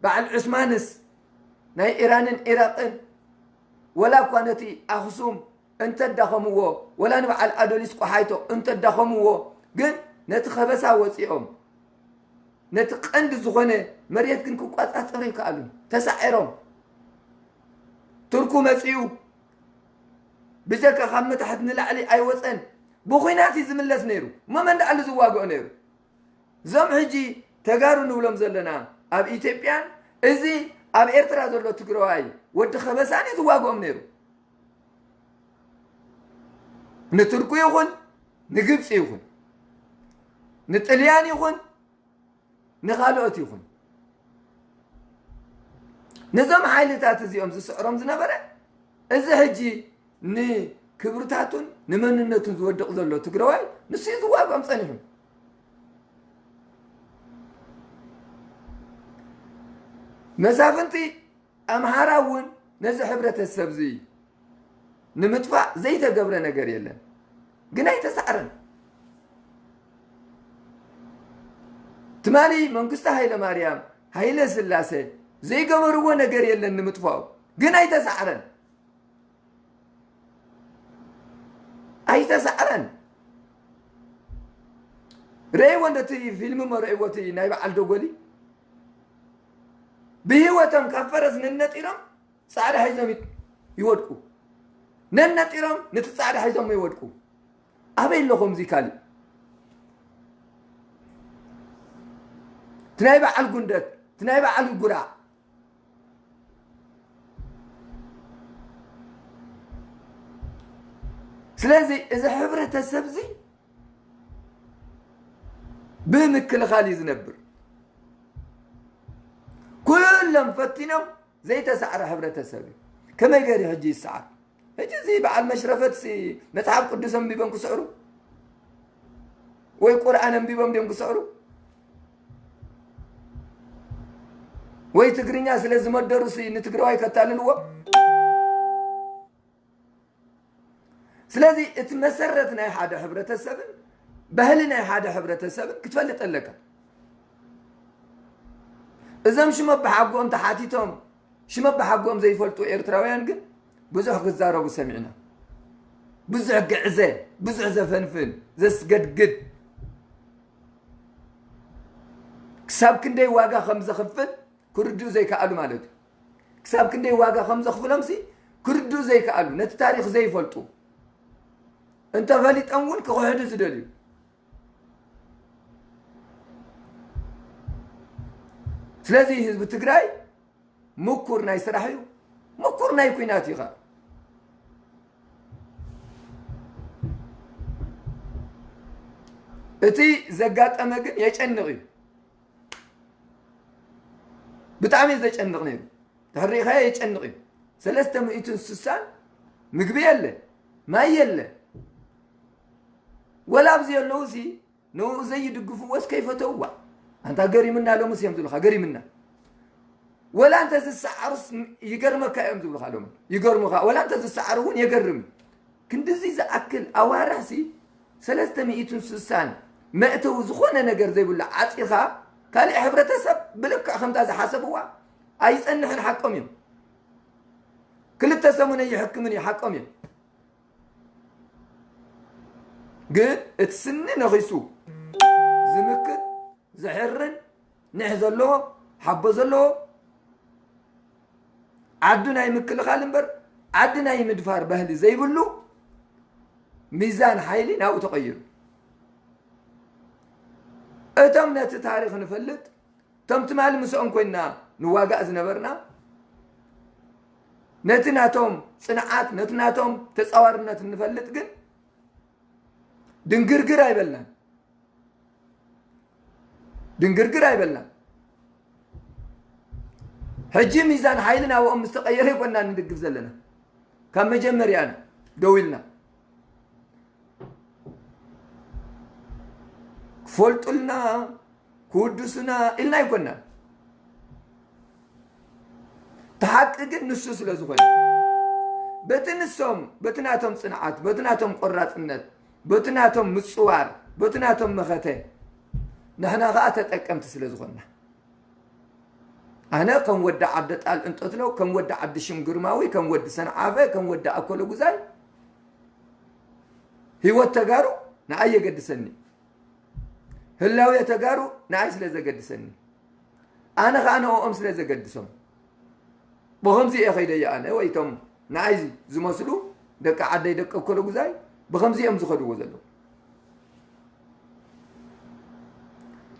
በዓል ዑስማንስ ናይ ኢራንን ኢራቅን ወላ እኳ ነቲ ኣኽሱም እንተዳኸምዎ ወላ ንበዓል ኣዶሊስ ቆሓይቶ እንተዳኸምዎ ግን ነቲ ከበሳ ወፂኦም ነቲ ቀንዲ ዝኾነ መሬት ግን ክቋፃፀሩ ይከኣሉ ተሳዒሮም። ቱርኩ መፂኡ ብጀካ ካብ መታሕት ንላዕሊ ኣይወፀን። ብኹናት እዩ ዝምለስ ነይሩ። እሞ መን ደኣሉ ዝዋግኦ ነይሩ? እዞም ሕጂ ተጋሩ ንብሎም ዘለና ኣብ ኢትዮጵያን እዚ ኣብ ኤርትራ ዘሎ ትግራዋይ ወዲ ከበሳን እዩ ዝዋግኦም ነይሩ። ንቱርኩ ይኹን ንግብፂ ይኹን ንጥልያን ይኹን ንኻልኦት ይኹን ነዞም ሓይልታት እዚኦም ዝስዕሮም ዝነበረ እዚ ሕጂ ንክብርታቱን ንመንነቱን ዝወድቕ ዘሎ ትግራዋይ ንሱ እዩ ዝዋግኦም ፀኒሑ። መሳፍንቲ ኣምሓራ እውን ነዚ ሕብረተሰብ እዚ ንምጥፋእ ዘይተገብረ ነገር የለን፣ ግን ኣይተሳዕረን። ትማሊ መንግስቲ ሃይለማርያም ሃይለ ስላሴ ዘይገበርዎ ነገር የለን ንምጥፋኡ፣ ግን ኣይተሳዕረን። ኣይተሳዕረን። ረእይዎ እንዶ እቲ ፊልም እሞ ረእይዎ እቲ ናይ በዓል ደጎሊ ብህይወቶም ካብ ፈረስ ነነጢሮም ፃዕዳ ሒዞም ይወድቁ። ነነጢሮም ነቲ ፃዕዳ ሒዞም ይወድቁ። ኣበይ ኣሎ ከምዚ ካሊእ? እቲ ናይ በዓል ጉንደት እቲ ናይ በዓል ጉራዕ። ስለዚ እዚ ሕብረተሰብ እዚ ብምክልኻል እዩ ዝነብር። ኩሎም ፈቲኖም ዘይተሳዕረ ሕብረተሰብ እዩ። ከመይ ገይሩ ሕጂ ይሰዓር? ሕጂ እዚ በዓል መሽረፈትሲ መጽሓፍ ቅዱስ ኣንቢቦም ክስዕሩ? ወይ ቁርኣን ኣንቢቦም ድዮም ክስዕሩ? ወይ ትግርኛ ስለ ዝመደሩሲ ንትግራዋይ ከታልልዎ? ስለዚ እቲ መሰረት ናይ ሓደ ሕብረተሰብን ባህሊ ናይ ሓደ ሕብረተሰብን ክትፈልጥ ኣለካ። እዞም ሽም ኣባሓጎኦም ተሓቲቶም ሽም ኣባሓጎኦም ዘይፈልጡ ኤርትራውያን ግን ብዙሕ ክዛረቡ ሰሚዕና። ብዙሕ ግዕዘ፣ ብዙሕ ዘፈንፍን፣ ዘስገድግድ፣ ክሳብ ክንደይ ዋጋ ከም ዘኽፍል ክርድኡ ዘይከኣሉ ማለት እዩ። ክሳብ ክንደይ ዋጋ ከም ዘኽፍሎምሲ ክርድኡ ዘይከኣሉ፣ ነቲ ታሪኽ ዘይፈልጡ፣ እንተፈሊጦም እውን ክኽሕዱ ዝደልዩ። ስለዚ ህዝቢ ትግራይ ምኩር ናይ ስራሕ እዩ፣ ምኩር ናይ ኲናት እዩ ኸዓ። እቲ ዘጋጠመ ግን የጨንቕ እዩ። ብጣዕሚ እዩ ዘጨንቕ ነይሩ። ድሕሪ ሪኢኻዮ የጨንቕ እዩ። ሰለስተ ሚእትን ስሳን ምግቢ የለ፣ ማይ የለ። ወላ ኣብዚ ዘለዉ ሲ ንኡ ዘይድግፍዎስ ከይፈተውዋ። ኣንታ ገሪምና ሎምስ እዮም ዝብሉኻ፣ ገሪምና። ወላ እንተ ዝሰዓሩስ ይገርመካ እዮም ዝብሉኻ ሎም። ይገርሙኻ። ወላ እንተ ዝሰዓሩ እውን የገርም እዩ። ክንድዚ ዝኣክል ኣዋርሕሲ ሰለስተ ሚእትን ስሳን መእተዊ ዝኾነ ነገር ዘይብሉ ዓፂኻ ካልእ ሕብረተሰብ ብልክዕ ከምታ ዝሓሰብዋ ኣይፀንሕን ሓቆም እዮም። ክልተ ሰሙን ኣይሕክምን እዩ ሓቆም እዮም። ግን እቲ ስኒ ነኺሱ ዝምክት ዝሕርን ንሕ ዘለዎ ሓቦ ዘለዎ ዓዱ ናይ ምክልኻል እምበር ዓዲ ናይ ምድፋር ባህሊ ዘይብሉ ሚዛን ሓይሊ ናብኡ ተቐይሩ። እቶም ነቲ ታሪኽ ንፈልጥ እቶም ትማሊ ምስኦም ኮይንና ንዋጋእ ዝነበርና ነቲ ናቶም ፅንዓት ነቲ ናቶም ተፃዋርነት እንፈልጥ ግን ድንግርግር ኣይበልናን። ድንግርግር ኣይበልናን። ሕጂ ሚዛን ሓይሊ ናብኦም ምስ ተቐየረ ይኮና ንድግፍ ዘለና። ካብ መጀመርያና ደው ኢልና ክፈልጡልና ክውድሱና ኢልና ኣይኮናን። እቲ ሓቂ ግን ንሱ ስለ ዝኾነ በቲ ንሶም በቲ ናቶም ፅንዓት በቲ ናቶም ቆራፅነት በቲ ናቶም ምፅዋር በቲ ናቶም መኸተ ንሕና ከዓ ተጠቀምቲ ስለ ዝኾንና ኣነ ከም ወዲ ዓዲ ጣል እንጠትለው ከም ወዲ ዓዲ ሽም ግርማዊ ከም ወዲ ሰንዓፈ ከም ወዲ ኣኮለ ጉዛይ ህይወት ተጋሩ ንኣይ የገድሰኒ ህላውየ ተጋሩ ንኣይ ስለ ዘገድሰኒ ኣነ ከዓ ንኦም ስለ ዘገድሶም ብኸምዚ እየ ከይደየ ኣነ ወይ እቶም ንኣይ ዝመስሉ ደቂ ዓደይ ደቂ ኮለጉዛይ ብኸምዚ እዮም ዝኸድዎ ዘለዉ።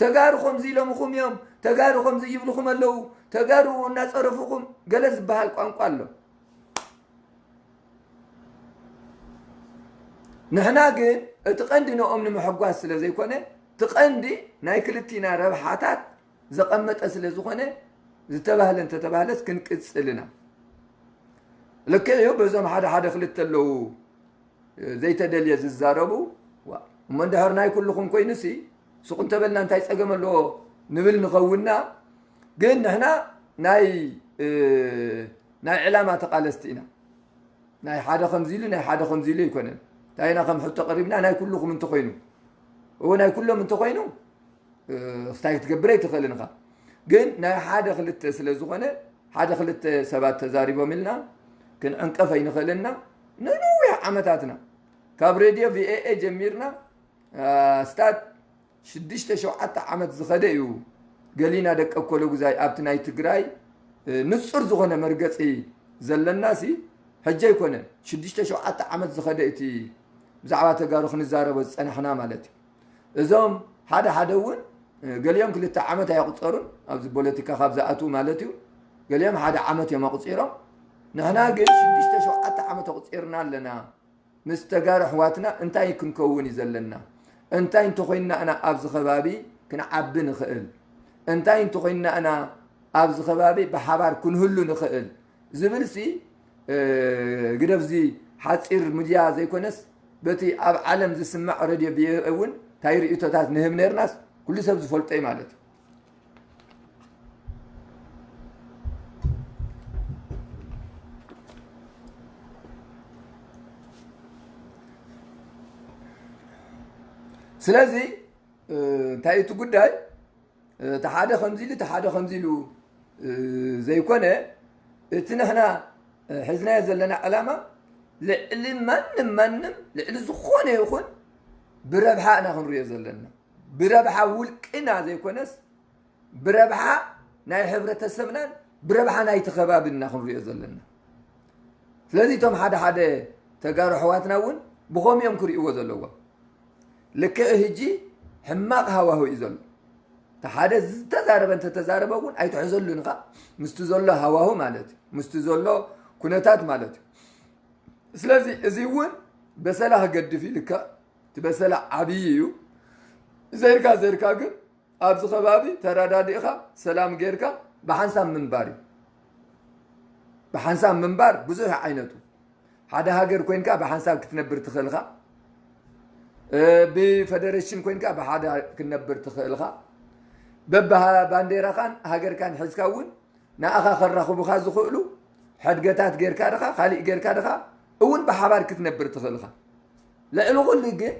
ተጋሩ ከምዚ ኢሎምኹም እዮም፣ ተጋሩ ከምዚ ይብልኹም ኣለዉ፣ ተጋሩ እናፀረፉኹም ገለ ዝበሃል ቋንቋ ኣሎ። ንሕና ግን እቲ ቀንዲ ንኦም ንምሕጓስ ስለ ዘይኮነ እቲ ቀንዲ ናይ ክልቲና ረብሓታት ዘቐመጠ ስለ ዝኾነ ዝተባህለ እንተተባህለስ ክንቅፅል ኢና። ልክዕ እዩ፣ በዞም ሓደ ሓደ ክልተ ኣለዉ ዘይተደልየ ዝዛረቡ። እሞ እንድሕር ናይ ኩልኹም ኮይኑሲ ሱቕ እንተበልና እንታይ ፀገም ኣለዎ ንብል ንኸውንና። ግን ንሕና ናይ ናይ ዕላማ ተቓለስቲ ኢና። ናይ ሓደ ከምዚ ኢሉ ናይ ሓደ ከምዚ ኢሉ ኣይኮነን። እንታይ ኢና ከም ሕቶ ቀሪብና ናይ ኩልኹም እንተኾይኑ እዎ ናይ ኩሎም እንተኾይኑ እንታይ ክትገብር ኣይትኽእልን ኢኻ። ግን ናይ ሓደ ክልተ ስለ ዝኾነ ሓደ ክልተ ሰባት ተዛሪቦም ኢልና ክንዕንቀፍ ኣይንኽእልና። ንነዊሕ ዓመታትና ካብ ሬድዮ ቪኦኤ ጀሚርና ስታት ሽዱሽተ ሸውዓተ ዓመት ዝኸደ እዩ። ገሊና ደቂ ኮለጉዛይ ኣብቲ ናይ ትግራይ ንፁር ዝኾነ መርገፂ ዘለና ሲ ሕጂ ኣይኮነን ሽዱሽተ ሸውዓተ ዓመት ዝኸደ እቲ ብዛዕባ ተጋሩ ክንዛረቦ ዝፀናሕና ማለት እዩ። እዞም ሓደ ሓደ እውን ገሊኦም ክልተ ዓመት ኣየቑፀሩን ኣብዚ ፖለቲካ ካብ ዝኣትዉ ማለት እዩ። ገሊኦም ሓደ ዓመት እዮም ኣቑፂሮም። ንሕና ግን ሽዱሽተ ሸውዓተ ዓመት ኣቑፂርና ኣለና። ምስ ተጋሩ ኣሕዋትና እንታይ ክንከውን እዩ ዘለና? እንታይ እንተኾይንና ኢና ኣብዚ ከባቢ ክንዓቢ ንኽእል? እንታይ እንተኾይንና ኢና ኣብዚ ከባቢ ብሓባር ክንህሉ ንኽእል? ዝብልሲ ግደፍ፣ እዚ ሓፂር ሚድያ ዘይኮነስ በቲ ኣብ ዓለም ዝስማዕ ሬድዮ ብየ እውን እንታይ ርእቶታት ንህብ ነርናስ ኩሉ ሰብ ዝፈልጦ እዩ ማለት እዩ። ስለዚ እንታይ እቲ ጉዳይ እቲ ሓደ ከምዚ ኢሉ እቲ ሓደ ከምዚ ኢሉ ዘይኮነ፣ እቲ ንሕና ሕዝናዮ ዘለና ዕላማ ልዕሊ ማንም ማንም ልዕሊ ዝኾነ ይኹን ብረብሓ ኢና ክንሪኦ ዘለና። ብረብሓ ውልቅና ዘይኮነስ ብረብሓ ናይ ሕብረተሰብናን ብረብሓ ናይቲ ከባብን ኢና ክንሪኦ ዘለና። ስለዚ እቶም ሓደ ሓደ ተጋሩ ኣሕዋትና እውን ብኸምኡ እዮም ክርእይዎ ዘለዎም። ልክዕ ህጂ ሕማቕ ሃዋሁ እዩ ዘሎ። እቲ ሓደ ዝተዛረበ እንተተዛረበ እውን ኣይትሕዘሉን ኢኻ ምስቲ ዘሎ ሃዋሁ ማለት እዩ፣ ምስቲ ዘሎ ኩነታት ማለት እዩ። ስለዚ እዚ እውን በሰላ ክገድፍ እዩ። ልክዕ እቲ በሰላ ዓብዪ እዩ። ዘይርካ ዘይርካ ግን ኣብዚ ከባቢ ተረዳዲእኻ ሰላም ጌርካ ብሓንሳብ ምንባር እዩ። ብሓንሳብ ምንባር ብዙሕ ዓይነቱ። ሓደ ሃገር ኮይንካ ብሓንሳብ ክትነብር ትኽእልኻ። ብፈደረሽን ኮይንካ ብሓደ ክትነብር ትኽእልኻ። በብባንዴራኻን ሃገርካን ሒዝካ እውን ንኣኻ ከራኽቡኻ ዝኽእሉ ሕድገታት ጌርካ ድኻ ካሊእ ጌርካ ድኻ እውን ብሓባር ክትነብር ትኽእልኻ። ልዕሊ ኩሉ ግን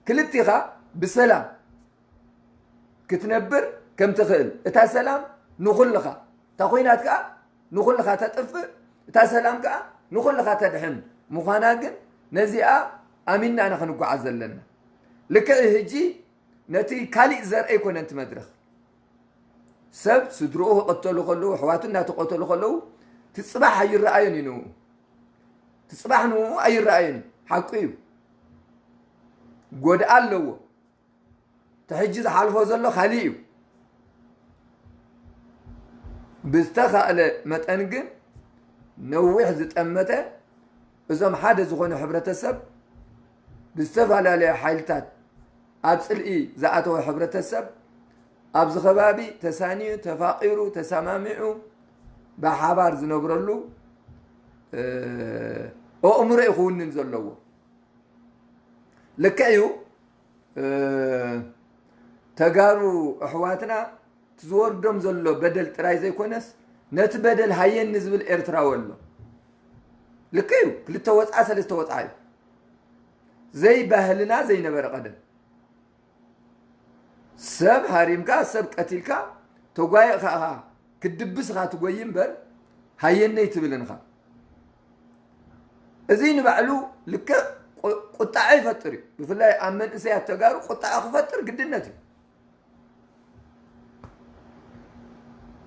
ክልቲኻ ብሰላም ክትነብር ከም ትኽእል፣ እታ ሰላም ንኹልኻ፣ እታ ኹናት ከኣ ንኹልኻ ተጥፍእ፣ እታ ሰላም ከኣ ንኹልኻ ተድሕን ምዃና ግን ነዚኣ ኣሚንና ኢና ክንጓዓዝ ዘለና። ልክዕ ህጂ ነቲ ካሊእ ዘርኢ ኣይኮነን እቲ መድረኽ። ሰብ ስድርኡ ክቐተሉ ከለዉ፣ ኣሕዋቱ እናተቐተሉ ከለዉ ትጽባሕ ኣይረኣዮን እዩ ንኡ። ትጽባሕ ንኡ ኣይረኣዮን እዩ። ሓቁ እዩ። ጎድኣ ኣለዎ። እቲ ሕጂ ዝሓልፎ ዘሎ ካሊእ እዩ። ብዝተኻእለ መጠን ግን ነዊሕ ዝጠመተ እዞም ሓደ ዝኾነ ሕብረተሰብ ብዝተፈላለየ ሓይልታት ኣብ ጽልኢ ዝኣተወ ሕብረተሰብ ኣብዚ ከባቢ ተሳንዩ፣ ተፋቒሩ፣ ተሰማሚዑ ብሓባር ዝነብረሉ ኣእምሮ እዩ ክውንን ዘለዎ። ልክዕ እዩ። ተጋሩ ኣሕዋትና እቲ ዝወርዶም ዘሎ በደል ጥራይ ዘይኮነስ ነቲ በደል ሃየኒ ዝብል ኤርትራዊ ኣሎ። ልክዕ እዩ። ክልተ ወፅዓ ሰለስተ ወፅዓ እዩ። ዘይባህልና ዘይነበረ ቀደም ሰብ ሃሪምካ ሰብ ቀቲልካ ተጓየእካ ኢኻ ክትድብስ ኢኻ ትጎይ እምበር ሃየነይ ትብልን ኢኻ። እዚ ንባዕሉ ልክዕ ቁ- ቁጣዐ ይፈጥር እዩ። ብፍላይ ኣብ መንእሰያት ተጋሩ ቁጣዐ ክፈጥር ግድነት እዩ።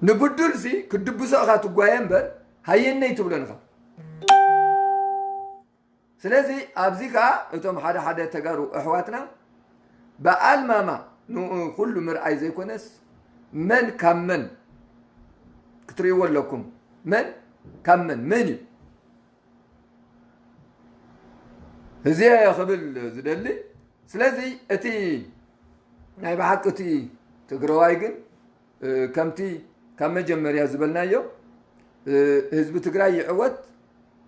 ንብዱል ሲ ክትድብሶ ኢኻ ትጓየ እምበር ሃየነይ ትብሎን ኢኻ። ስለዚ ኣብዚ ከኣ እቶም ሓደ ሓደ ተጋሩ ኣሕዋትና በኣልማማ ንኡ ኩሉ ምርኣይ ዘይኮነስ መን ካብ መን ክትርእይዎ ኣለኩም። መን ካብ መን መን እዩ እዚ ክብል ዝደሊ። ስለዚ እቲ ናይ ብሓቂ እቲ ትግረዋይ ግን ከምቲ ካብ መጀመርያ ዝበልናዮ ህዝቢ ትግራይ ይዕወት፣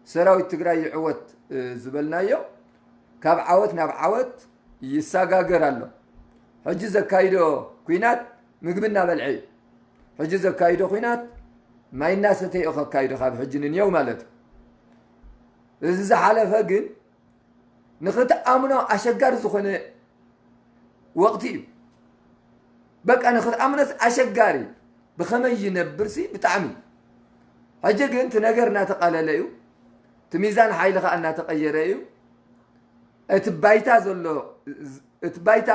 ሰራዊት ትግራይ ይዕወት ዝበልናዮ ካብ ዓወት ናብ ዓወት ይሰጋገር ኣሎ። ሕጂ ዘካይዶ ኲናት ምግቢ እናበልዐ እዩ። ሕጂ ዘካይዶ ኲናት ማይ እናሰተየ እዩ ከካይዶ ካብ ሕጂ ንንየው ማለት እዩ። እዚ ዝሓለፈ ግን ንኽትኣምኖ ኣሸጋሪ ዝኾነ ወቕቲ እዩ። በቃ ንኽትኣምኖስ ኣሸጋሪ፣ ብኸመይ ይነብርሲ ብጣዕሚ። ሕጂ ግን እቲ ነገር እናተቓለለ እዩ። እቲ ሚዛን ሓይሊ ኸኣ እናተቐየረ እዩ። እቲ ባይታ ዘሎ እቲ ባይታ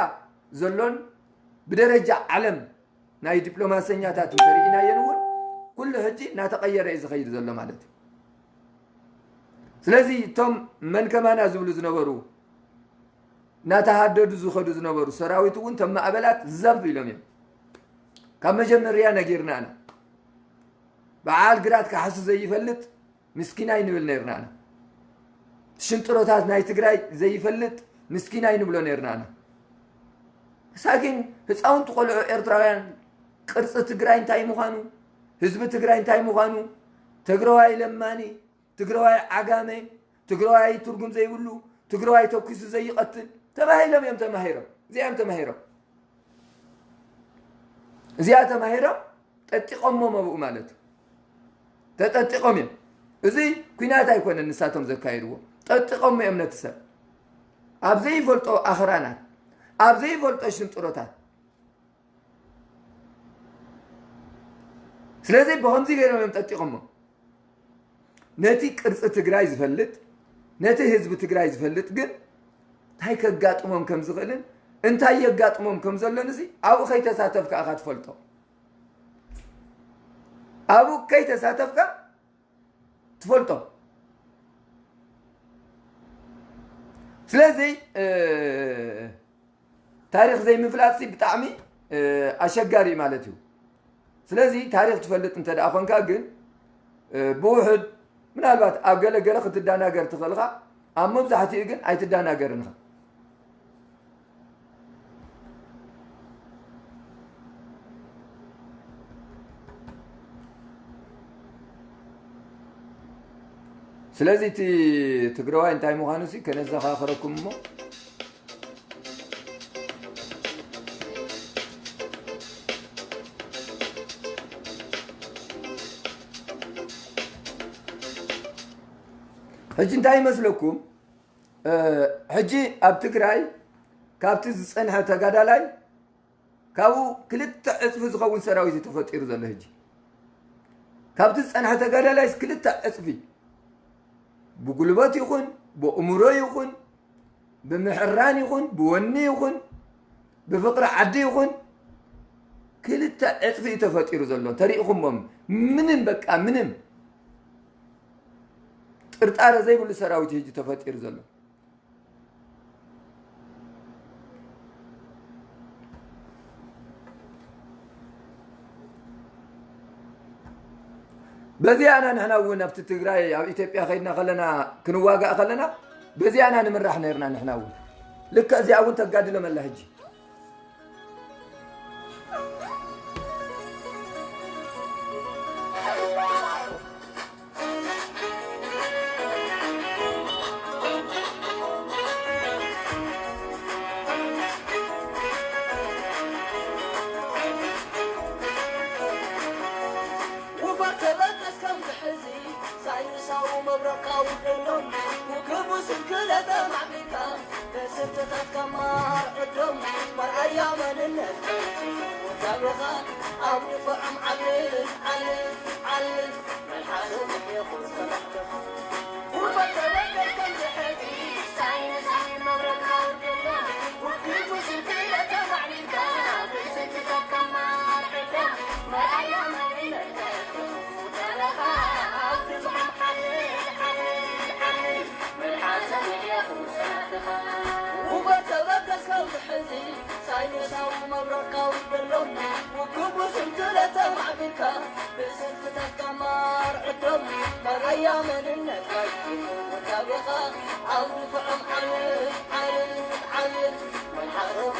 ዘሎን ብደረጃ ዓለም ናይ ዲፕሎማሰኛታት እንተርኢናየን እውን ኩሉ ሕጂ እናተቐየረ እዩ ዝኸይድ ዘሎ ማለት እዩ። ስለዚ እቶም መን ከማና ዝብሉ ዝነበሩ እናተሃደዱ ዝኸዱ ዝነበሩ ሰራዊት እውን እቶም ማእበላት ዘብ ኢሎም እዮም። ካብ መጀመርያ ነጊርና ኢና። በዓል ግራት ካሕሱ ዘይፈልጥ ምስኪናይ ንብል ነርና ኢና። ሽንጥሮታት ናይ ትግራይ ዘይፈልጥ ምስኪናይ ንብሎ ነርና ኢና። ሳኪን ህፃውንቲ ቆልዑ ኤርትራውያን ቅርፂ ትግራይ እንታይ ምዃኑ፣ ህዝቢ ትግራይ እንታይ ምዃኑ፣ ትግራዋይ ለማኒ፣ ትግራዋይ ዓጋመ፣ ትግራዋይ ትርጉም ዘይብሉ፣ ትግራዋይ ተኩሱ ዘይቐትል ተባሂሎም እዮም ተማሂሮም። እዚኦም ተማሂሮም። እዚኣ ተማሂሮም ጠጢቖሞ መብኡ ማለት እዩ። ተጠጢቖም እዮም። እዚ ኲናት ኣይኮነን ንሳቶም ዘካየድዎ። ጠጢቖሞ እዮም ነቲ ሰብ። ኣብ ዘይፈልጦ ኣኽራናት፣ ኣብ ዘይፈልጦ ሽንጥሮታት። ስለዚ ብኸምዚ ገይሮም እዮም ጠጢቖሞ። ነቲ ቅርፂ ትግራይ ዝፈልጥ፣ ነቲ ህዝቢ ትግራይ ዝፈልጥ ግን እንታይ ከጋጥሞም ከም ዝኽእልን እንታይ የጋጥሞም ከም ዘሎን እዚ ኣብኡ ከይተሳተፍካ ኢኻ ትፈልጦ። ኣብኡ ከይተሳተፍካ ትፈልጦ። ስለዚ እ፣ ታሪኽ ዘይምፍላጥሲ ብጣዕሚ እ፣ ኣሸጋሪ እዩ ማለት እዩ። ስለዚ ታሪኽ ትፈልጥ እንተ ደኣ ኾንካ ግን እ፣ ብውሑድ ምናልባት ኣብ ገለ ገለ ክትደናገር ትኽእል ኢኻ፣ ኣብ መብዛሕትኡ ግን ኣይትደናገርን ኢኻ። ስለዚ እቲ ትግራዋይ እንታይ ምዃኑ ሲ ከነዘኻኽረኩም እሞ፣ ሕጂ እንታይ ይመስለኩም? እ፣ ሕጂ ኣብ ትግራይ ካብቲ ዝጸንሐ ተጋዳላይ ካብኡ ክልተ ዕጽፊ ዝኸውን ሰራዊት እዩ ተፈጢሩ ዘሎ። ሕጂ ካብቲ ዝጸንሐ ተጋዳላይስ ክልተ ዕጽፊ ብጉልበት ይኹን ብእምሮ ይኹን ብምሕራን ይኹን ብወኒ ይኹን ብፍቕሪ ዓዲ ይኹን ክልተ ዕጽፊ እዩ ተፈጢሩ ዘሎ። ተሪእኹሞም ምንም በቃ ምንም ጥርጣረ ዘይብሉ ሰራዊት እዩ ሕጂ ተፈጢሩ ዘሎ። በዚኣና ንሕና እውን ኣብቲ ትግራይ ኣብ ኢትዮጵያ ከይድና ከለና ክንዋጋእ ከለና በዚኣና ንምራሕ ነርና ንሕና እውን ልክዕ እዚኣ እውን ተጋድሎም ኣላ ሕጂ። ውፈር ተበገስ ከምዚ ሕዚ ሳይንሳዊ መብረቃዊ ደሎም ውክቡ ስንክለተ ማዕቢልካ ደስርትታት ከማር ዕዶም መርኣያ መንነት ወዳብኻ ኣብ ንፍዖም ዓልል ዓልል ዓልል መልሓሶም የኹን ሰላሕተኻ ውፈር ተበገስ ከምዚ ሕዚ ሳይንሳዊ መብረቃዊ ደሎም ውክቡ ስንክለተ ማዕቢልካ ደስርትታት ከማር ዕዶም መርኣያ መንነት ውበት ተበገስ ካብ ዝሕዚ ሳይንሳዊ መብረቃዊ ደሎም ውክቡ ስንክለተ ማዕቢልካ ብስንክታት ከማር ዕዶም መራያ መንነት ወዳቤኻ ኣብ ንፍዖም ዓልል ዓልል ዓልል መልሓሶም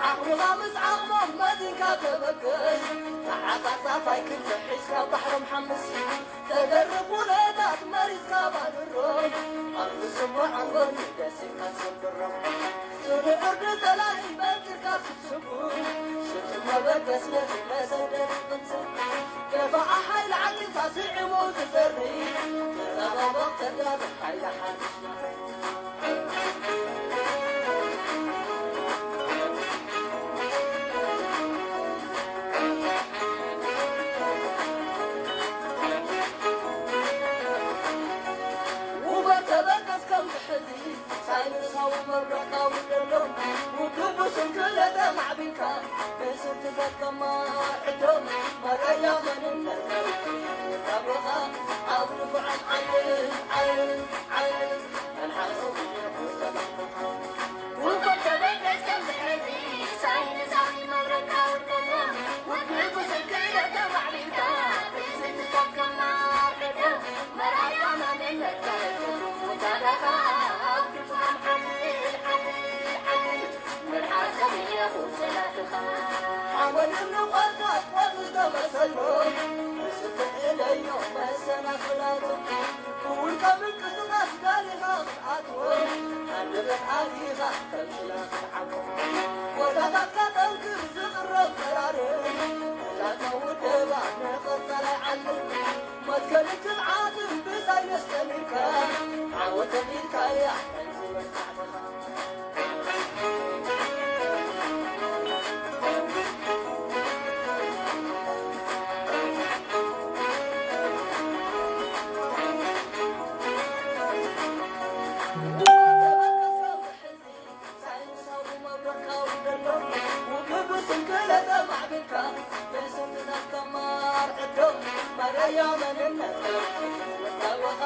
ዓቕምኻ ምስ ዓቕሞም መዚንካ ተበገስ ተዓጻጻፋይ ክንዲ ሒዝካ ባሕሮም ሓምስ ተደርብ ኩነታት መሪዝካ ባድሮም ኣብ ዝስምዖም ወርቂ ደሲካ ሰብሮም ስሩዕ ዕርዲ ጸላኢ በንጢርካ ክትስጉ ሽቲ መበገስ ነቲ መሰደድ ይቕንጽል ደፋኣ ሓይሊ ዓቂብካ ስዒሙ ዝዘሪ ተጠባበቕ ተጋሩ ሓይሊ ሓድሽ ውበት ተበገስ ከም ዝሕዚ ሳይንሳዊ መብረቃዊ ደሎም ውግቡ ስንክለተ ማዕቢልካ ብስንትታት ከማር ዕዶም መረያ መንነት ውዳብኻ ኣብ ንፍዖም ዓልል ዓልል ዓልል መልሓሶም ውበት ተበገስ ከም ዝሕዚ ሳይንሳዊ መብረቃዊ ንቆርቃ ቆርቂ ዝተመሰሎ፣ ስፍሕ ኢለዮ መሰናኽላቱ። ብውልቀ ምንቅስቓስ ጋሊኻ ክትኣትዎ፣ ኣንደበት ኣልኢኻ ከም ሽላ ክትዓቦ። ቦታታትካ ጠንክር ዝቕረብ ተራርም፣ ዕላማ ውደባ ንቐጻላይ ዓለም። መትከልን ትብዓትን ብሳይንስ ጠሚርካ፣ ዓወት ተሚርካያ ናይዚ መጽናዕትኻ። ሳይንሳዊ መብረቕካዊ ዘሎ ውቅቡ ስንክለተ ማዕቢልካ ብስንትታት ተማር ዕዶ መለያ መንነት መታወኻ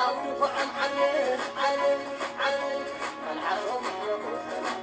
ኣውድኾዖም ዓልል ዓልል ዓልል መልሓሶም ይኹ ሰላም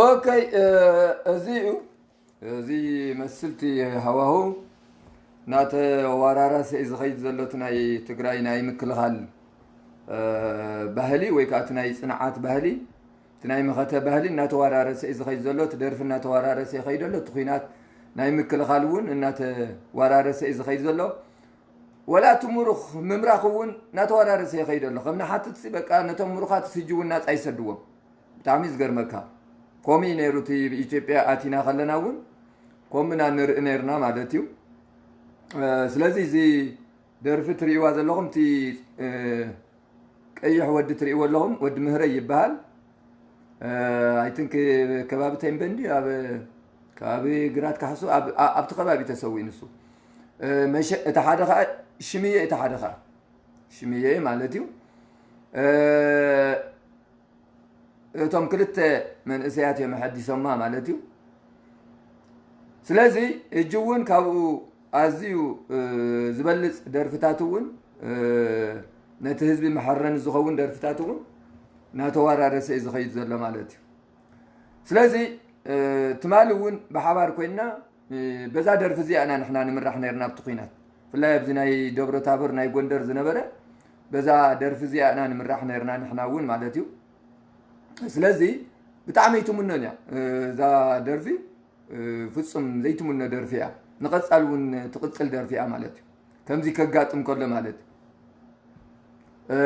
ኦከይ፣ እዚ እዩ። እዚ መስልቲ ሃዋሁ እናተወራረሰ እዩ ዝኸይድ ዘሎ። እቲ ናይ ትግራይ ናይ ምክልኻል፣ እ፣ ባህሊ ወይ ከዓ እቲ ናይ ፅንዓት ባህሊ፣ እቲ ናይ መኸተ ባህሊ እናተወራረሰ እዩ ዝኸይድ ዘሎ። እቲ ደርፊ እናተወራረሰ ይኸይድ ኣሎ። እቲ ኲናት ናይ ምክልኻል እውን እናተወራረሰ እዩ ዝኸይድ ዘሎ። ወላ እቲ ምሩኽ ምምራኽ እውን እናተወራረሰ ይኸይድ ኣሎ። ከም ንሓትትሲ በቃ ነቶም ምሩኻት ሕጂ እውን ናፃ ይሰድዎም። ብጣዕሚ ዝገርመካ። ከምኡ እዩ ነይሩ እቲ ኢትዮጵያ ኣቲና ከለና እውን ከምኡ ኢና ንርኢ ነይርና ማለት እዩ። እ፣ ስለዚ እዚ ደርፊ ትርእይዋ ዘለኹም እቲ፣ እ፣ ቀይሕ ወዲ ትርእይዎ ኣለኹም፣ ወዲ ምህረይ ይበሃል። እ፣ I think ከባቢ ተምቤን ድዩ፣ ኣብ ከባቢ ግራት ካሕሱ፣ ኣብ፣ ኣ-፣ ኣብቲ ከባቢ ተሰዊኡ ንሱ። እ፣ መሸ-፣ እቲ ሓደ ኸዓ ሽምየ፣ እቲ ሓደ ኸዓ ሽምየ ማለት እዩ። እ፣ እቶም ክልተ መንእሰያት እዮም ኣሐዲሶማ ማለት እዩ። ስለዚ ሕጂ እውን ካብኡ ኣዝዩ፣ እ፣ ዝበልጽ ደርፍታት እውን፣ እ፣ ነቲ ህዝቢ መሐረኒ ዝኸውን ደርፍታት እውን እናተወራረሰ እዩ ዝኸይድ ዘሎ ማለት እዩ። ስለዚ፣ እ፣ ትማሊ እውን ብሓባር ኮይንና፣ እ፣ በዛ ደርፊ እዚኣ ኢና ንሕና ንምራሕ ነይርና ኣብቲ ኲናት። ብፍላይ ኣብዚ ናይ ደብረ ታቦር ናይ ጎንደር ዝነበረ በዛ ደርፊ እዚኣ ኢና ንምራሕ ነይርና ንሕና እውን ማለት እዩ። ስለዚ ብጣዕሚ ኣይትምኖን እያ፣ እ፣ እዛ ደርፊ፣ እ፣ ፍጹም ዘይትምኖ ደርፊ እያ። ንቐጻል እውን ትቕጽል ደርፊ እያ ማለት እዩ። ከምዚ ከጋጥም ከሎ ማለት እዩ። እ፣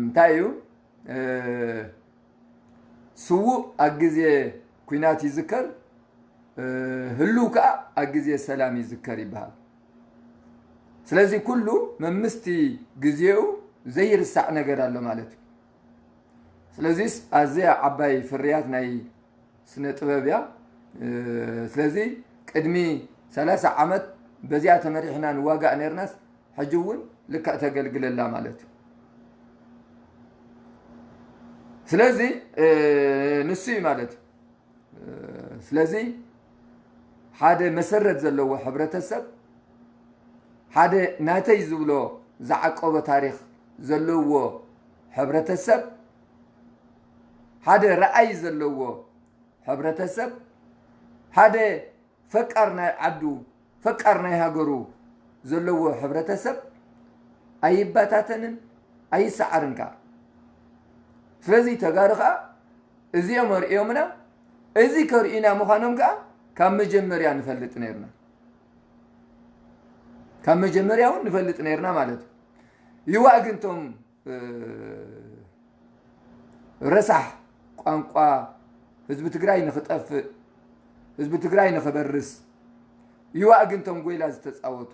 እንታይ እዩ? እ፣ ስዉእ ኣብ ግዜ ኲናት ይዝከር፣ እ፣ ህሉው ከኣ ኣብ ግዜ ሰላም ይዝከር ይበሃል። ስለዚ ኩሉ መምስቲ ግዜኡ ዘይርሳዕ ነገር ኣሎ ማለት እዩ። ስለዚስ ኣዝያ ዓባይ ፍርያት ናይ ስነ ጥበብ እያ። እ፣ ስለዚ ቅድሚ ሰላሳ ዓመት በዚኣ ተመሪሕና ንዋጋእ ነርናስ፣ ሕጂ እውን ልክዕ ተገልግለላ ማለት እዩ። ስለዚ፣ እ፣ ንሱ እዩ ማለት እዩ። እ፣ ስለዚ ሓደ መሰረት ዘለዎ ሕብረተሰብ፣ ሓደ ናተይ ዝብሎ ዝዓቀቦ ታሪኽ ዘለዎ ሕብረተሰብ፣ ሓደ ራእይ ዘለዎ ሕብረተሰብ፣ ሓደ ፈቃር ናይ ዓዱ፣ ፈቃር ናይ ሃገሩ ዘለዎ ሕብረተሰብ ኣይባታተንን ኣይሰዓርን ከኣ። ስለዚ ተጋሩ ከኣ እዚኦም ኣርእዮምና፣ እዚ ከርእዩና ምዃኖም ከኣ ካብ መጀመርያ ንፈልጥ ነርና። ካብ መጀመርያ እውን ንፈልጥ ነርና ማለት እዩ። ይዋእ ግን እቶም ረሳሕ ቋንቋ ህዝቢ ትግራይ ንኽጠፍእ፣ ህዝቢ ትግራይ ንኽበርስ፣ ይዋእ ግን እቶም ጎይላ ዝተፃወቱ፣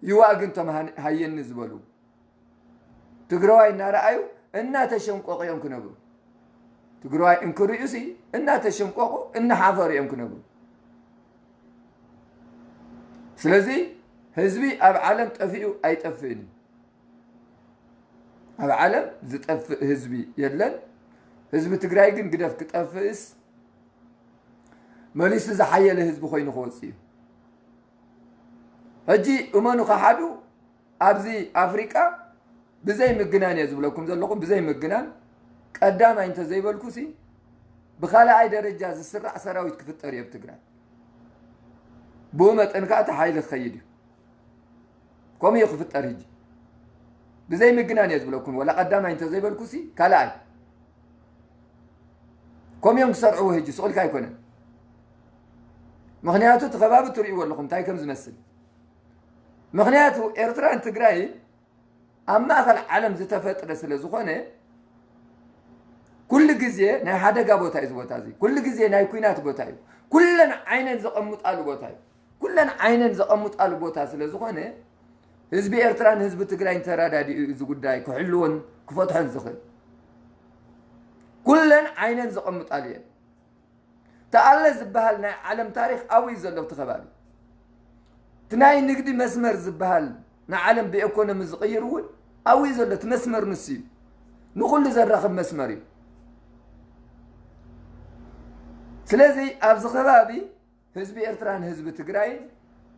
ይዋእ ግን እቶም ሃን- ሃየኒ ዝበሉ ትግራዋይ እናረኣዩ እናተሸንቆቑ እዮም ክነብሩ። ትግራዋይ እንክርእዩሲ እናተሸንቆቑ እናሓፈሩ እዮም ክነብሩ። ስለዚ ህዝቢ ኣብ ዓለም ጠፊኡ ኣይጠፍእን እዩ። ኣብ ዓለም ዝጠፍእ ህዝቢ የለን። ህዝቢ ትግራይ ግን ግደፍ ክጠፍእስ መሊሱ ዝሓየለ ህዝቢ ኮይኑ ክወፅእ እዩ። ሕጂ እመኑ ከሓዱ ኣብዚ ኣፍሪቃ ብዘይ ምግናን እየ ዝብለኩም ዘለኹ፣ ብዘይ ምግናን ቀዳማይ እንተዘይበልኩሲ ብኻልኣይ ደረጃ ዝስራዕ ሰራዊት ክፍጠር እዩ ኣብ ትግራይ። ብኡ መጠን ከዓ እቲ ሓይሊ ክኸይድ እዩ። ከምኡ እዩ ክፍጠር። ሕጂ ብዘይ ምግናን እየ ዝብለኩም፣ ወላ ቀዳማይ እንተዘይበልኩሲ ካልኣይ። ከምኡ እዮም ክሰርዕዎ። ሕጂ ስቕልካ ኣይኮነን። ምክንያቱ እቲ ከባቢ ትርእይዎ ኣለኹም እንታይ ከም ዝመስል። ምክንያቱ ኤርትራን ትግራይ ኣብ ማእኸል ዓለም ዝተፈጥረ ስለ ዝኾነ ኩሉ ግዜ ናይ ሓደጋ ቦታ እዩ። እዚ ቦታ እዚ ኩሉ ግዜ ናይ ኩናት ቦታ እዩ። ኩለን ዓይነን ዘቐምጣሉ ቦታ እዩ። ኩለን ዓይነን ዘቐምጣሉ ቦታ ስለ ዝኾነ ህዝቢ ኤርትራን ህዝቢ ትግራይን ተራዳዲኡ እዚ ጉዳይ ክሕልዎን ክፈትሖን ዝኽእል ኩለን ዓይነን ዘቐምጣሉ እየን። ተኣለ ዝበሃል ናይ ዓለም ታሪኽ ኣብኡ እዩ ዘሎ። እቲ ከባቢ እቲ ናይ ንግዲ መስመር ዝበሃል ንዓለም ብኤኮኖሚ ዝቕይር እውን ኣብኡ እዩ ዘሎ። እቲ መስመር ንሱ እዩ፣ ንኹሉ ዘራኽብ መስመር እዩ። ስለዚ ኣብዚ ከባቢ ህዝቢ ኤርትራን ህዝቢ ትግራይን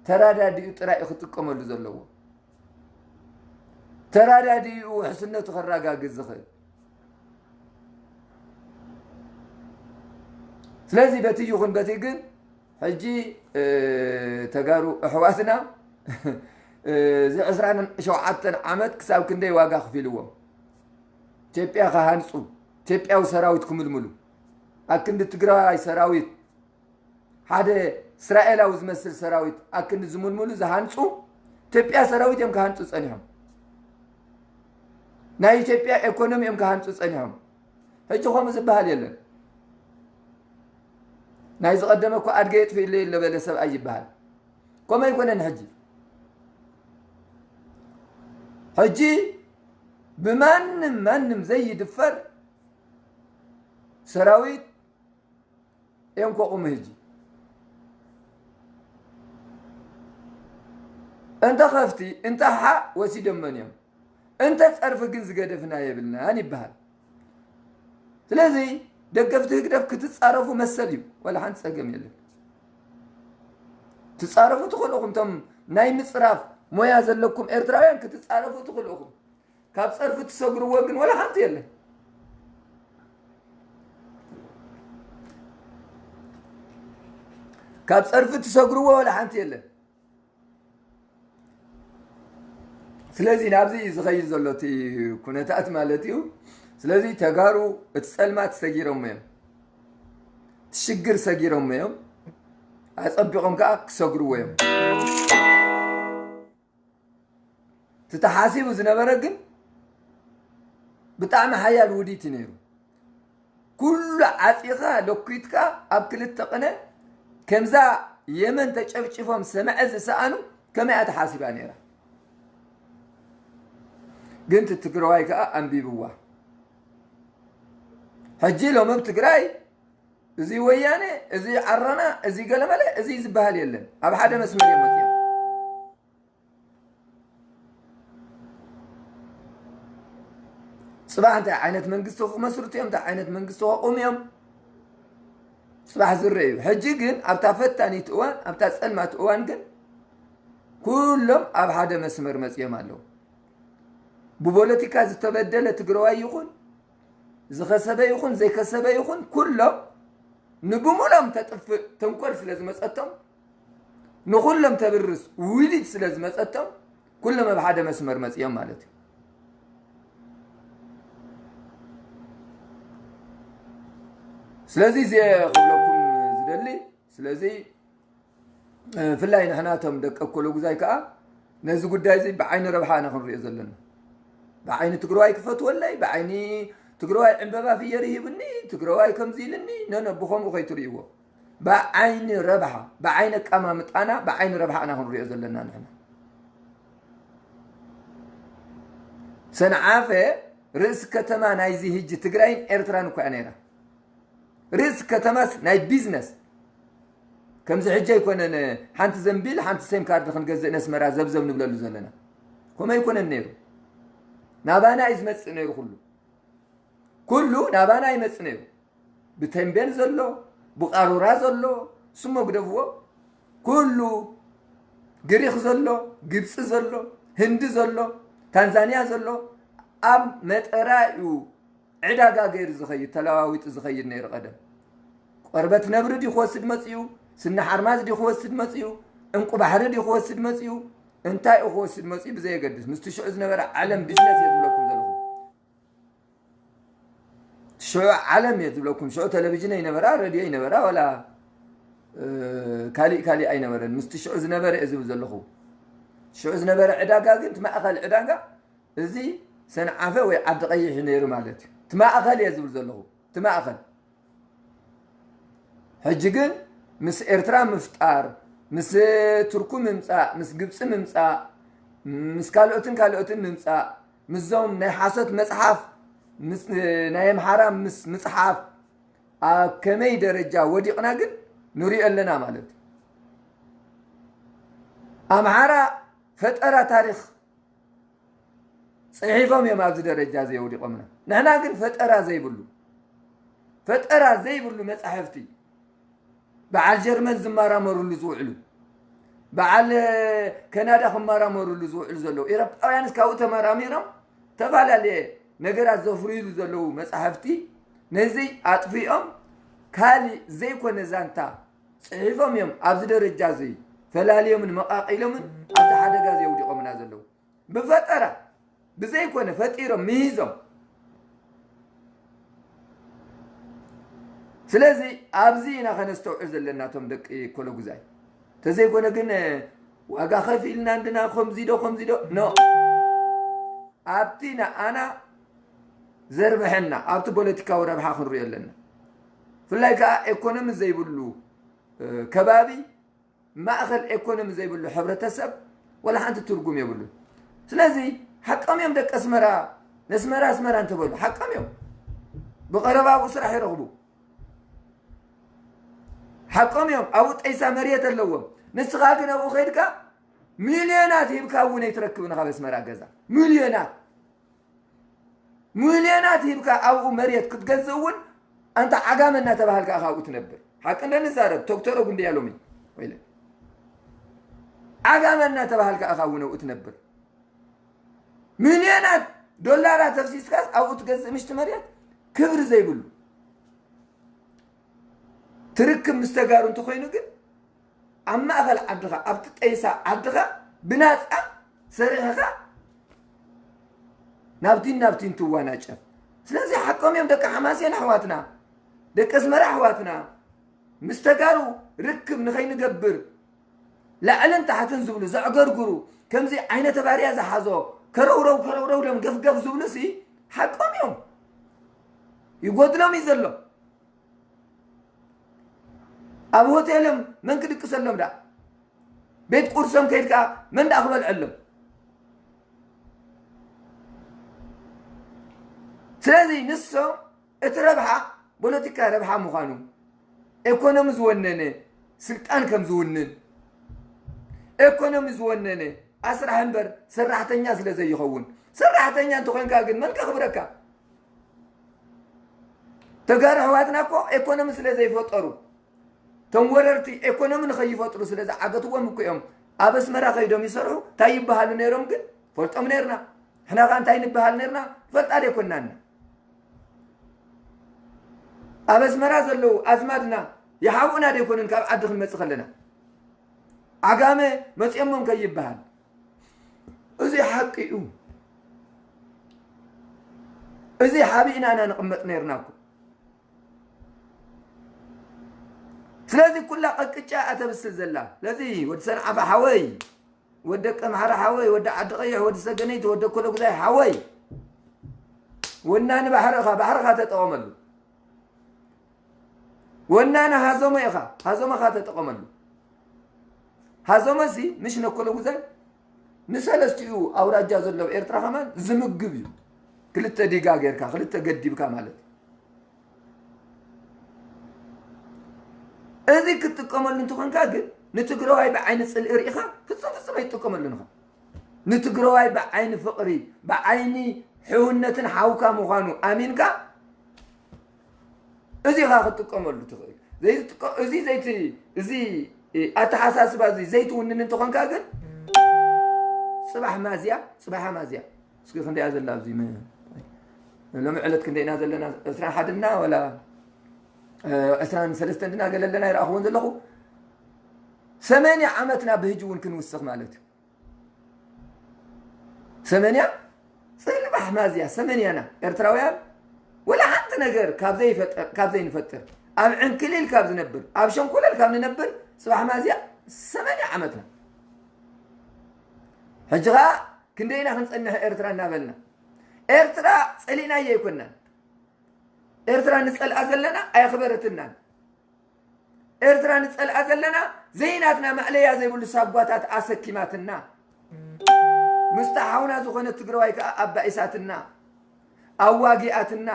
ተራዳዲኡ ጥራይ እዩ ክጥቀመሉ ዘለዎ። ተራዳዲኡ ውሕስነቱ ከረጋግጽ ዝኽእል። ስለዚ በቲ ይኹን በቲ ግን ሕጂ ተጋሩ ኣሕዋትና እዚ ዕስራን ሸውዓተን ዓመት ክሳብ ክንደይ ዋጋ ክፊልዎም፣ ኢትዮጵያ ክሃንፁ፣ ኢትዮጵያዊ ሰራዊት ክምልምሉ፣ ኣክንዲ ትግራዋይ ሰራዊት ሓደ እስራኤላዊ ዝመስል ሰራዊት ኣክንዲ ዝምልምሉ ዝሃንፁ ኢትዮጵያ ሰራዊት እዮም ክሃንፁ ፀኒሖም። ናይ ኢትዮጵያ ኤኮኖሚ እዮም ክሃንፁ ፀኒሖም። ሕጂ ከምኡ ዝበሃል የለን። ናይ ዝቐደመ እኮ ኣድገ የጥፍእለይ ለበለ ሰብኣይ ይበሃል። ከምኡ ኣይኮነን። ሕጂ ሕጂ ብማንም ማንም ዘይድፈር ሰራዊት እዮም ከቑሙ። ሕጂ እንተ ከፍቲ እንተ ሓ ወሲዶመን እዮም። እንተ ፀርፊ ግን ዝገደፍና የብልናን ይበሃል። ስለዚ ደገፍቲ ህግደፍ ክትፃረፉ መሰል እዩ፣ ዋላ ሓንቲ ፀገም የለን። ትፃረፉ ትኽእሉ ኢኹም። እቶም ናይ ምፅራፍ ሞያ ዘለኩም ኤርትራውያን ክትፃረፉ ትኽእሉ ኢኹም። ካብ ፀርፊ ትሰግርዎ ግን ዋላ ሓንቲ የለን። ካብ ፀርፊ ትሰግርዎ ዋላ ሓንቲ የለን። ስለዚ ናብዚ እዩ ዝኸይድ ዘሎ እቲ ኩነታት ማለት እዩ። ስለዚ ተጋሩ እቲ ፀልማት ሰጊሮሞ እዮም፣ እቲ ሽግር ሰጊሮሞ እዮም፣ ኣፀቢቖም ከዓ ክሰግርዎ እዮም። እቲ ተሓሲቡ ዝነበረ ግን ብጣዕሚ ሓያል ውዲት እዩ ነይሩ። ኩሉ ዓፂኻ ለኩትካ ኣብ ክልተ ቅነ ከምዛ የመን ተጨፍጭፎም ሰምዐ ዝሰኣኑ ከመይ እያ ተሓሲባ ነይራ? ግን እቲ ትግራዋይ ከዓ ኣንቢብዋ። ሕጂ ሎም ኣብ ትግራይ እዚ ወያነ፣ እዚ ዓረና፣ እዚ ገለመለ፣ እዚ ዝበሃል የለን። ኣብ ሓደ መስመር እዮም መፅዮም። ፅባሕ እንታይ ዓይነት መንግስቲ ክመስርቱ እዮም፣ እንታይ ዓይነት መንግስቲ ከቑሙ እዮም፣ ፅባሕ ዝረእ እዩ። ሕጂ ግን ኣብታ ፈታኒት እዋን፣ ኣብታ ፀልማት እዋን ግን ኩሎም ኣብ ሓደ መስመር መፅዮም ኣለዉ። ብፖለቲካ ዝተበደለ ትግራዋይ ይኹን ዝኸሰበ ይኹን ዘይከሰበ ይኹን ኩሎም ንብሙሎም ተጥፍእ ተንኮል ስለ ዝመፀቶም ንኹሎም ተብርስ ውዲት ስለ ዝመፀቶም ኩሎም ኣብ ሓደ መስመር መፅኦም ማለት እዩ። ስለዚ እዚ ክብለኩም ዝደሊ ስለዚ ብፍላይ ንሕና እቶም ደቂ ኮሎጉዛይ ከዓ ነዚ ጉዳይ እዚ ብዓይኒ ረብሓ ኢና ክንሪኦ ዘለና። ብዓይኒ ትግራዋይ ክፈትወለይ፣ ብዓይኒ ትግራዋይ ዕምበባ ፍየሪ ሂብኒ፣ ትግራዋይ ከምዚ ኢልኒ፣ ነነ ብኸምኡ ከይትርእይዎ። ብዓይኒ ረብሓ፣ ብዓይኒ ኣቀማምጣና፣ ብዓይኒ ረብሓ ኢና ክንሪኦ ዘለና ንሕና። ሰንዓፈ ርእሲ ከተማ ናይዚ ህጂ ትግራይን ኤርትራን እኳ እያ ነይራ። ርእሲ ከተማስ ናይ ቢዝነስ ከምዚ ሕጂ ኣይኮነን። ሓንቲ ዘንቢል ሓንቲ ሴም ካርድ ክንገዝእ ነስመራ ዘብዘብ ንብለሉ ዘለና ከምኡ ኣይኮነን ነይሩ። ናባና እዩ ዝመፅእ ነይሩ። ኩሉ ኩሉ ናባና ይመፅእ ነይሩ። ብቴምቤን ዘሎ ብቃሩራ ዘሎ ስሞ ግደፍዎ። ኩሉ ግሪክ ዘሎ ግብፂ ዘሎ ህንዲ ዘሎ ታንዛንያ ዘሎ ኣብ መጠራ እዩ ዕዳጋ ገይሩ ዝኸይድ ተለዋዊጡ ዝኸይድ ነይሩ። ቀደም ቆርበት ነብሪ ድዩ ክወስድ መፅኡ? ስኒ ሓርማዝ ድዩ ክወስድ መፅኡ? ዕንቁ ባሕሪ ድዩ ክወስድ መፅኡ? እንታይ እዩ ክወስድ መፅኡ? ብዘየገድስ ምስቲ ሽዑ ዝነበረ ዓለም ቢዝነስ እየ ዝብለኩም ዘለኹ። ሽዑ ዓለም እየ ዝብለኩም። ሽዑ ቴሌቪዥን ኣይነበራ፣ ሬድዮ ኣይነበራ፣ ወላ ካሊእ ካሊእ ኣይነበረን። ምስቲ ሽዑ ዝነበረ እየ ዝብል ዘለኹ። ሽዑ ዝነበረ ዕዳጋ ግን እቲ ማእኸል ዕዳጋ እዚ ሰንዓፈ ወይ ዓዲ ቀይሕ እዩ ነይሩ ማለት እዩ። እቲ ማእኸል እየ ዝብል ዘለኹ። እቲ ማእኸል ሕጂ ግን ምስ ኤርትራ ምፍጣር፣ ምስ ቱርኩ ምምፃእ፣ ምስ ግብፂ ምምፃእ፣ ምስ ካልኦትን ካልኦትን ምምፃእ፣ ምስዞም ናይ ሓሶት መፅሓፍ ናይ ኣምሓራ ምስ ምፅሓፍ ኣብ ከመይ ደረጃ ወዲቕና ግን ንሪኦ ኣለና ማለት እዩ። ኣምሓራ ፈጠራ ታሪኽ ፅሒፎም እዮም ኣብዚ ደረጃ እዚ የውዲቖምና። ንሕና ግን ፈጠራ ዘይብሉ ፈጠራ ዘይብሉ መፃሕፍቲ በዓል ጀርመን ዝመራመሩሉ ዝውዕሉ በዓል ከናዳ ክመራመሩሉ ዝውዕሉ ዘለዉ ኤሮጳውያንስ ካብኡ ተመራሚሮም ተፈላለየ ነገራት ዘፍርዩሉ ዘለዉ መፃሕፍቲ ነዚ ኣጥፊኦም ካሊእ ዘይኮነ ዛንታ ፅሒፎም እዮም ኣብዚ ደረጃ እዚ ፈላልዮምን መቃቂሎምን ኣብዚ ሓደጋ እዚ የውዲቖምና ዘለዉ ብፈጠራ ብዘይኮነ ፈጢሮም ምሂዞም ስለዚ ኣብዚ ኢና ከነስተውዕል ዘለና እቶም ደቂ ኮለጉዛይ ተዘይኮነ ግን ዋጋ ከፊልና እንድና ከምዚ ዶ ከምዚ ዶ ኖ ኣብቲ ንኣና ዘርብሐና ኣብቲ ፖለቲካዊ ረብሓ ክንሪኦ ኣለና ፍላይ ከዓ ኤኮኖሚ ዘይብሉ ከባቢ ማእኸል ኤኮኖሚ ዘይብሉ ሕብረተሰብ ወላ ሓንቲ ትርጉም የብሉ ስለዚ ሓቆም እዮም ደቂ ኣስመራ ነስመራ ኣስመራ እንተበሉ ሓቆም እዮም ብቐረባ ኣብኡ ስራሕ ይረኽቡ ሓቆም እዮም ኣብኡ ጠይሳ መሬት ኣለዎም ንስኻ ግን ኣብኡ ከይድካ ሚልዮናት ሂብካ እውን ኣይትረክብን ካብ ኣስመራ ገዛ ሚልዮናት ሚልዮናት ሂብካ ኣብኡ መሬት ክትገዝእ እውን ኣንታ ዓጋመ እናተባሃልካ ኢኻ ኣብኡ ትነብር ሓቂ እንደንዛረብ ቶክተሮ ጉንድያ ሎሚ ወይለ ዓጋመ እናተባሃልካ ኢኻ እውን ኣብኡ ትነብር ሚልዮናት ዶላራት ኣፍሲስካስ ኣብኡ ትገዝእ ምሽቲ መሬት ክብሪ ዘይብሉ ትርክብ ምስ ተጋሩ እንተኮይኑ ግን ኣብ ማእኸል ዓድኻ ኣብቲ ጠይሳ ዓድኻ ብናፃ ሰሪሕኻ ናብቲን ናብቲን ትዋናጨፍ ስለዚ ሓቆም እዮም ደቂ ሓማሴን ኣሕዋትና ደቂ ኣስመራ ኣሕዋትና ምስ ተጋሩ ርክብ ንኸይንገብር ላዕልን ታሕትን ዝብሉ ዘዕገርግሩ ከምዚ ዓይነተ ባርያ ዝሓዞ ከረውረው ከረውረው ሎም ገፍገፍ ዝብሉ ሲ ሓቆም እዮም ይጎድሎም እዩ ዘሎ ኣብ ሆቴሎም መን ክድቅሰሎም ዳ ቤት ቁርሶም ከይድ ከዓ መን ዳ ክበልዐሎም ስለዚ ንሶም እቲ ረብሓ ፖለቲካ ረብሓ ምዃኑ ኤኮኖሚ ዝወነነ ስልጣን ከም ዝውንን ኤኮኖሚ ዝወነነ ኣስራሕ እምበር ሰራሕተኛ ስለ ዘይኸውን ሰራሕተኛ እንተኾንካ ግን መን ከኽብረካ ተጋሩ ኣሕዋትና እኮ ኤኮኖሚ ስለ ዘይፈጠሩ እቶም ወረርቲ ኤኮኖሚ ንኸይፈጥሩ ስለ ዝዓገትዎም እኮ እዮም ኣብ ኣስመራ ከይዶም ይሰርሑ እንታይ ይበሃሉ ነይሮም ግን ፈልጦም ነይርና ንሕና ኸ እንታይ ንበሃል ነርና? ፈልጣ ደይኮናና። ኣብ ኣስመራ ዘለዉ ኣዝማድና ይሓብኡና ደይኮኑን? ካብ ዓዲ ክንመጽእ ከለና ዓጋመ መጺኦሞም ከይበሃል። እዚ ሓቂ እዩ። እዚ ሓቢእና ኢና ንቕመጥ ነርና እኮ። ስለዚ ኩላ ቀቅጫ እያ ተብስል ዘላ። ስለዚ ወዲ ሰንዓፈ ሓወይ፣ ወዲ ደቀምሓረ ሓወይ፣ ወዲ ዓዲ ቀይሕ፣ ወዲ ሰገነይቲ፣ ወዲ ኮለጉዛይ ሓወይ፣ ወናኒ ባሕሪ ኢኻ፣ ባሕርኻ ተጠቐመሉ። ወናኒ ሃዞሞ ኢኻ፣ ሃዞሞኻ ተጠቐመሉ። ሃዞሞ ሲ ምሽ ነኮለጉዛይ ንሰለስቲኡ ኣውራጃ ዘሎ ኣብ ኤርትራ ከማን ዝምግብ እዩ። ክልተ ዲጋ ጌርካ፣ ክልተ ገዲብካ ማለት እዩ። እዚ ክትጥቀመሉ እንተኾንካ ግን ንትግራዋይ ብዓይኒ ጽልኢ ርኢኻ ፍጹም ፍጹም ኣይትጥቀመሉን ኢኻ። ንትግራዋይ ብዓይኒ ፍቕሪ፣ ብዓይኒ ሕውነትን ሓውካ ምዃኑ ኣሚንካ እዚ ኢኻ ክትጥቀመሉ ትኽእል። ዘይትጥቀ-፣ እዚ ዘይት-፣ እዚ ኣተሓሳስባ እዚ ዘይትውንን እንተኾንካ ግን ጽባሕ ማዝያ፣ ጽባሕ ማዝያ እስኪ ክንደያ ዘላ ኣብዚ ም-፣ ሎሚ ዕለት ክንደይና ዘለና? ዕስራን ሓደና ወላ፣ እ፣ ዕስራን ሰለስተን ድና ገለ ኣለና ይረኣኽዎን ዘለኹ። ሰማንያ ዓመትና ብህጂ እውን ክንውስኽ ማለት እዩ። ሰማንያ ጽባሕ ማዝያ ሰማንያና ኤርትራውያን ወላ ሓንቲ ነገር ካብ ዘይፈጠር፣ ካብ ዘይንፈጥር፣ ኣብ ዕንክሊል ካብ ዝነብር፣ ኣብ ሸንኮለል ካብ ንነብር ጽባሕ ማዝያ ሰማንያ ዓመትና። ሕጂ ኸኣ ክንደይና ክንጸንሕ ኤርትራ እናበልና? ኤርትራ ጸሊእናዮ ኣይኮናን። ኤርትራ ንጸልኣ ዘለና ኣየኽበረትናን። ኤርትራ ንጸልኣ ዘለና ዘይናትና ማእለያ ዘይብሉ ሳጓታት ኣሰኪማትና። ምስታ ሓውና ዝኾነ ትግራዋይ ከኣ ኣባኢሳትና፣ ኣዋጊኣትና።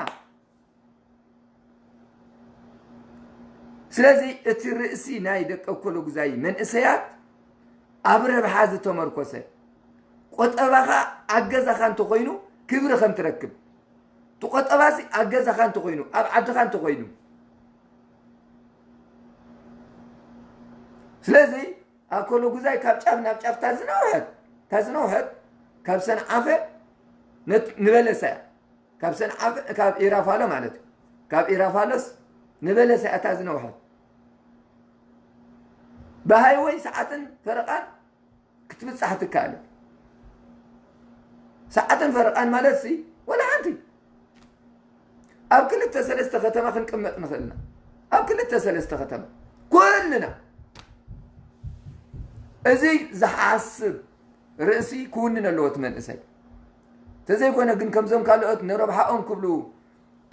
ስለዚ እቲ ርእሲ ናይ ደቀ ኮለጉዛይ መንእሰያት ኣብ ረብሓ ዝተመርኮሰ፣ ቆጠባኻ ኣገዛኻ እንተኾይኑ ክብሪ ከም ትረክብ፣ እቲ ቆጠባሲ ኣገዛኻ እንተኾይኑ፣ ኣብ ዓድኻ እንተኾይኑ። ስለዚ ኣኮለጉዛይ ካብ ጫፍ ናብ ጫፍ እታ ዝነውሐት፣ እታ ዝነውሐት ካብ ሰንዓፈ ነት-፣ ንበለሳ እያ። ካብ ሰንዓፈ፣ ካብ ኢራፋሎ ማለት እዩ። ካብ ኢራፋሎስ ንበለሳ እያ እታ ዝነውሐት። ብሃይወይ ሰዓትን ፈረቓን ክትብጻሕ ትከኣል። ሰዓትን ፈረቓን ማለት ሲ ወላ ሓንቲ ኣብ ክልተ ሰለስተ ከተማ ክንቅመጥ ንኽእልና። ኣብ ክልተ ሰለስተ ከተማ ኩልና። እዚ ዝሓስብ ርእሲ ክውንን ኣለዎ እቲ መንእሰይ። ተዘይኮነ ግን ከምዞም ካልኦት ንረብሓኦም ክብሉ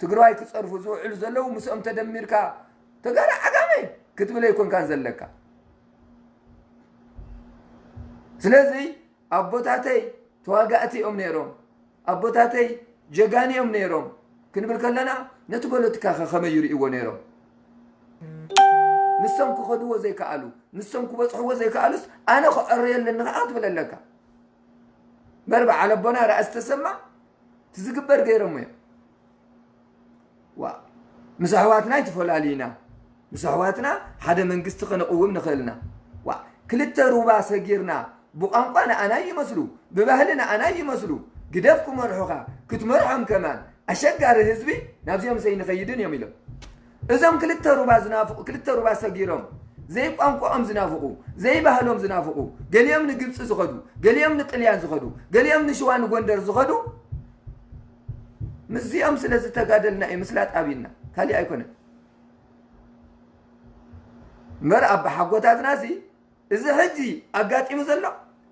ትግራዋይ ክጸርፉ ዝውዕሉ ዘለዉ ምስኦም ተደሚርካ ተጋሩ ዓጋመ ክትብል ኣይኮንካን ዘለካ። ስለዚ ኣቦታተይ ተዋጋእቲ እዮም ነይሮም፣ ኣቦታተይ ጀጋኑ እዮም ነይሮም ክንብል ከለና ነቲ ፖለቲካ ከ ከመይ ይርእይዎ ነይሮም? ንሶም ክኸድዎ ዘይከኣሉ፣ ንሶም ክበጽሕዎ ዘይከኣሉስ ኣነ ክዕረዮ ኣለኒ ከዓ ክትብል ኣለካ። እምበር በዓል ኣቦና ራእሲ ተሰማ እቲ ዝግበር ገይሮሞ እዮም። ዋ፣ ምስ ኣሕዋትና ኣይተፈላልዩና። ምስ ኣሕዋትና ሓደ መንግስቲ ከነቕውም ንኽእልና። ዋ፣ ክልተ ሩባ ሰጊርና፣ ብቋንቋ ንኣና ይመስሉ፣ ብባህሊ ንኣና ይመስሉ። ግደፍ ክመርሑኻ፣ ክትመርሖም ከማን ኣሸጋሪ ህዝቢ ናብዚኦም ዘይንኸይድን እዮም ኢሎም። እዞም ክልተ ሩባ ዝናፍቑ፣ ክልተ ሩባ ሰጊሮም፣ ዘይቋንቋኦም ዝናፍቑ፣ ዘይባህሎም ዝናፍቑ፣ ገሊኦም ንግብፂ ዝኸዱ፣ ገሊኦም ንጥልያን ዝኸዱ፣ ገሊኦም ንሽዋ ንጎንደር ዝኸዱ፣ ምስዚኦም ስለ ዝተጋደልና እዩ ምስላጥ ኣብይና፣ ካሊእ ኣይኮነን። እምበር ኣባሓጎታትና ሲ እዚ ሕጂ ኣጋጢሙ ዘሎ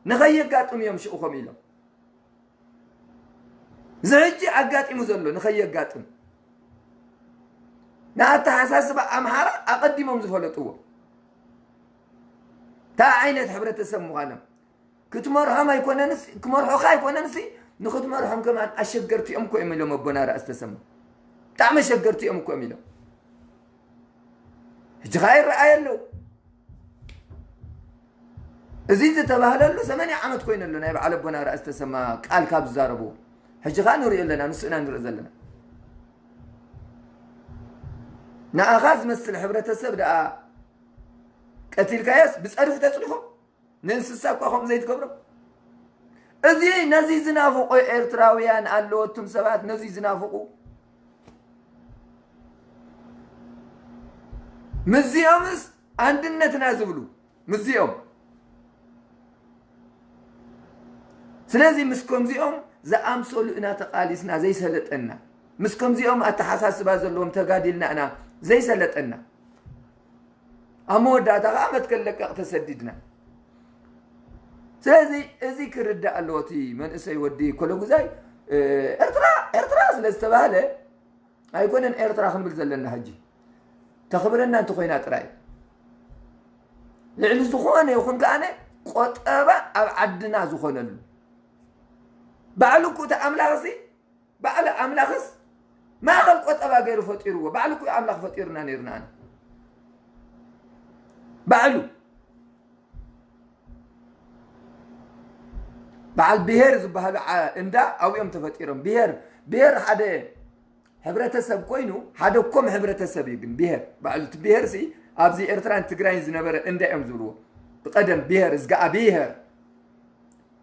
ንኸየጋጥም እዮም ሽዑ ከምኡ ኢሎም። እዚ ሕጂ ኣጋጢሙ ዘሎ ንኸየጋጥም ንኣተሓሳስባ ኣምሓራ ኣቐዲሞም ዝፈለጥዎ። እንታይ ዓይነት ሕብረተሰብ ምዃኖም ክትመርሖም ኣይኮነንስ፣ ክመርሖኻ ኣይኮነንሲ፣ ንኽትመርሖም ከማን ኣሸገርቲ እዮም እኮ እዮም ኢሎም ኣቦና ራእሲ ተሰማ። ብጣዕሚ ኣሸገርቲ እዮም እኮ እዮም ኢሎም። ሕጂ ኸዓ ይረኣይ ኣለዉ። እዚ ዝተባህለሉ ሰማንያ ዓመት ኮይኑ ኣሎ፣ ናይ በዓል ኣቦና ራእሲ ተሰማ ቃል ካብ ዝዛረብዎ። ሕጂ ኸዓ ንሪኦ ኣለና፣ ንሱ ኢና ንርኢ ዘለና። ንኣኻ ዝመስል ሕብረተሰብ ደኣ ቀቲልካዮስ ብጸድፊ ተጽድፎ? ንእንስሳ እኳ ከምኡ ዘይትገብሮ? እዚ ነዚ ዝናፍቑ ኤርትራውያን ኣለዉ፣ እቱም ሰባት ነዚ ዝናፍቑ። ምስዚኦምስ ኣንድነትና ዝብሉ፣ ምስዚኦም። ስለዚ ምስ ከምዚኦም ዝኣምሰሉ ኢና ተቓሊስና ዘይሰለጠና። ምስ ከምዚኦም ኣተሓሳስባ ዘለዎም ተጋዲልና ኢና ዘይሰለጠና። ኣብ መወዳእታ ኸዓ መትከል ለቀቕ ተሰዲድና። ስለዚ እዚ ክርዳእ ኣለዎ እቲ መንእሰይ ወዲ ኮለጉዛይ። ኤርትራ፣ ኤርትራ ስለ ዝተባህለ ኣይኮነን ኤርትራ ክንብል ዘለና ሕጂ። ተኽብረና እንተኾይና ጥራይ። ልዕሊ ዝኾነ ይኹን ከኣነ ቆጠባ ኣብ ዓድና ዝኾነሉ። ባዕሉ እኮ እቲ ኣምላኽሲ፣ ባዕሉ ኣምላኽስ ማእኸል ቆጠባ ገይሩ ፈጢርዎ። ባዕሉ እኮ ኣምላኽ ፈጢሩና ነይሩ ንኣና። ባዕሉ። በዓል ብሄር ዝበሃሉ ዓ-፣ እንዳ ኣብኦም ተፈጢሮም። ብሄር፣ ብሄር ሓደ ሕብረተሰብ ኮይኑ፣ ሓደ ኮም ሕብረተሰብ እዩ። ግን ብሄር፣ ባዕሉ እቲ ብሄር ሲ ኣብዚ ኤርትራን ትግራይን ዝነበረ እንዳ እዮም ዝብልዎ። ብቀደም ብሄር፣ እዝጋኣ ብሄር፣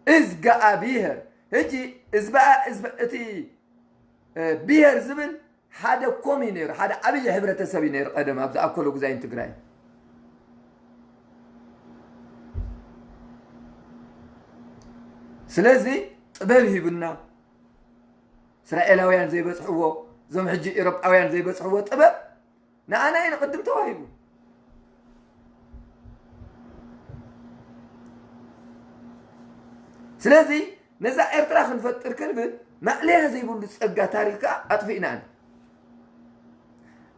እዝጋኣ ብሄር። ሕጂ እዝባኣ፣ እዝባ-፣ እቲ፣ እ፣ ብሄር ዝብል ሓደ ኮም እዩ ነይሩ፣ ሓደ ዓብዪ ሕብረተሰብ እዩ ነይሩ ቀደም ኣብዚ ኣብ ኮለጉዛይን ትግራይ። ስለዚ ጥበብ ሂቡና፣ እስራኤላውያን ዘይበጽሕዎ፣ እዞም ሕጂ ኤውሮጳውያን ዘይበጽሕዎ ጥበብ ንኣና እዩ ንቕድም ተዋሂቡ። ስለዚ ነዛ ኤርትራ ክንፈጥር ክንብል ማእለያ ዘይብሉ ጸጋ ታሪኽ ከኣ ኣጥፊእና ኢና።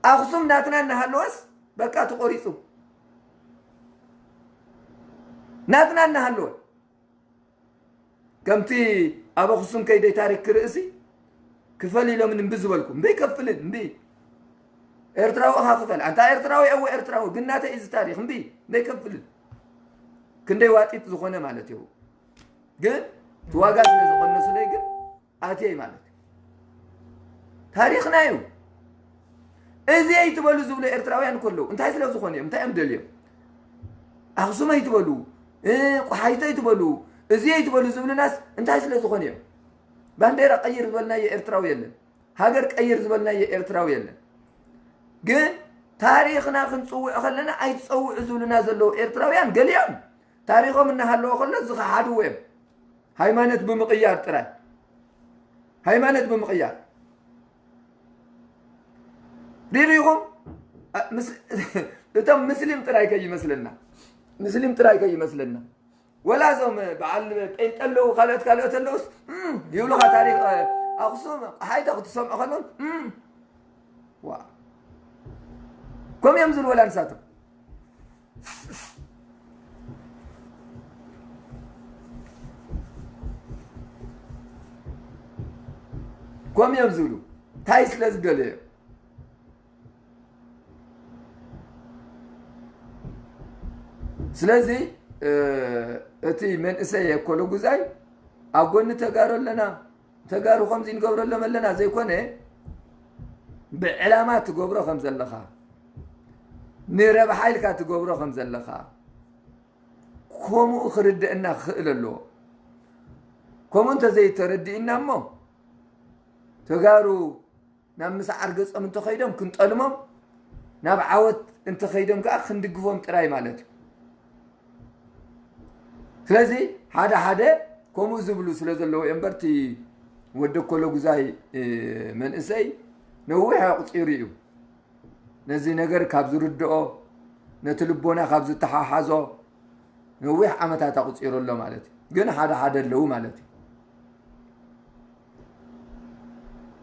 ኣኽሱም ናትና እናሃለወስ በቃ ተቖሪጹ። ናትና እናሃለወ ከምቲ ኣብ ኣኽሱም ከይደ ታሪኽ ክርእሲ ክፈል ኢሎምን እምቢ ዝበልኩ። እምቢ ኣይከፍልን፣ እምቢ። ኤርትራዊ ኢኻ ክፈል። ኣንታ ኤርትራዊ፣ እወ ኤርትራዊ፣ ግን ናተይ እዚ ታሪኽ፣ እምቢ፣ እምቢ ኣይከፍልን። ክንደይ ዋጢጥ ዝኾነ ማለት እዩ። ግን እቲ ዋጋ ስለ ዝቐነሱለይ ግን ኣትየ ማለት እዩ። ታሪኽና እዩ። እዚ ኣይትበሉ ዝብሉ ኤርትራውያን ከለዉ እንታይ ስለ ዝኾኑ እዮም? እንታይ እዮም ደልዮም? ኣኽሱም ኣይትበሉ፣ እ፣ ቆሓይቶ ኣይትበሉ፣ እዚ ኣይትበሉ ዝብሉናስ እንታይ ስለ ዝኾኑ እዮም? ባንዴራ ቀይር ዝበልናዮ ኤርትራዊ የለን። ሃገር ቀይር ዝበልናዮ ኤርትራዊ የለን። ግን ታሪኽና ክንጽውዕ ከለና ኣይትጸውዑ ዝብሉና ዘለዉ ኤርትራውያን ገሊኦም ታሪኾም እናሃለወ ከሎ ዝኸሓድዎ እዮም። ሃይማኖት ብምቕያር ጥራይ። ሃይማኖት ብምቕያር። ሪኢኹም? እ፣ ምስ-፣ እቶም ምስሊም ጥራይ ከይመስለና። ምስሊም ጥራይ ከይመስለና። ወላ እዞም በዓል ጴንጠ ኣለዉ፣ ካልኦት፣ ካልኦት ኣለዉስ፣ እም፣ ይብሉኻ ታሪኽ፣ እ፣ ኣኽሱም፣ ቆሓይቶ ክትሰምዑ ከለውን፣ እም፣ ዋ። ከምኡ እዮም ዝብሉ ወላ ንሳቶም። ከምኡ እዮም ዝብሉ። እንታይ ስለ ዝደለዩ? ስለዚ፣ እ፣ እቲ መንእሰይ የኮሎ ጉዛይ ኣብ ጎኒ ተጋሩ ኣለና፣ ተጋሩ ከምዚ ንገብረሎም ኣለና ዘይኮነ፣ ብዕላማ ትገብሮ ከም ዘለኻ፣ ንረብሓ ኢልካ ትገብሮ ከም ዘለኻ፣ ከምኡ ክርድእና ክኽእል ኣለዎ። ከምኡ እንተዘይተረዲእና እሞ፣ ተጋሩ ናብ ምስዓር ገጾም እንተኸይዶም ክንጠልሞም፣ ናብ ዓወት እንተኸይዶም ከኣ ክንድግፎም ጥራይ ማለት እዩ። ስለዚ ሓደ ሓደ ከምኡ ዝብሉ ስለ ዘለዉ እዮም እምበር፣ እቲ ወዲ ኮሎ ጉዛይ፣ እ፣ መንእሰይ ነዊሕ ኣቑጺሩ እዩ። ነዚ ነገር ካብ ዝርድኦ፣ ነቲ ልቦና ካብ ዝተሓሓዞ ነዊሕ ዓመታት ኣቑጺሩ ኣሎ ማለት እዩ። ግን ሓደ ሓደ ኣለዉ ማለት እዩ።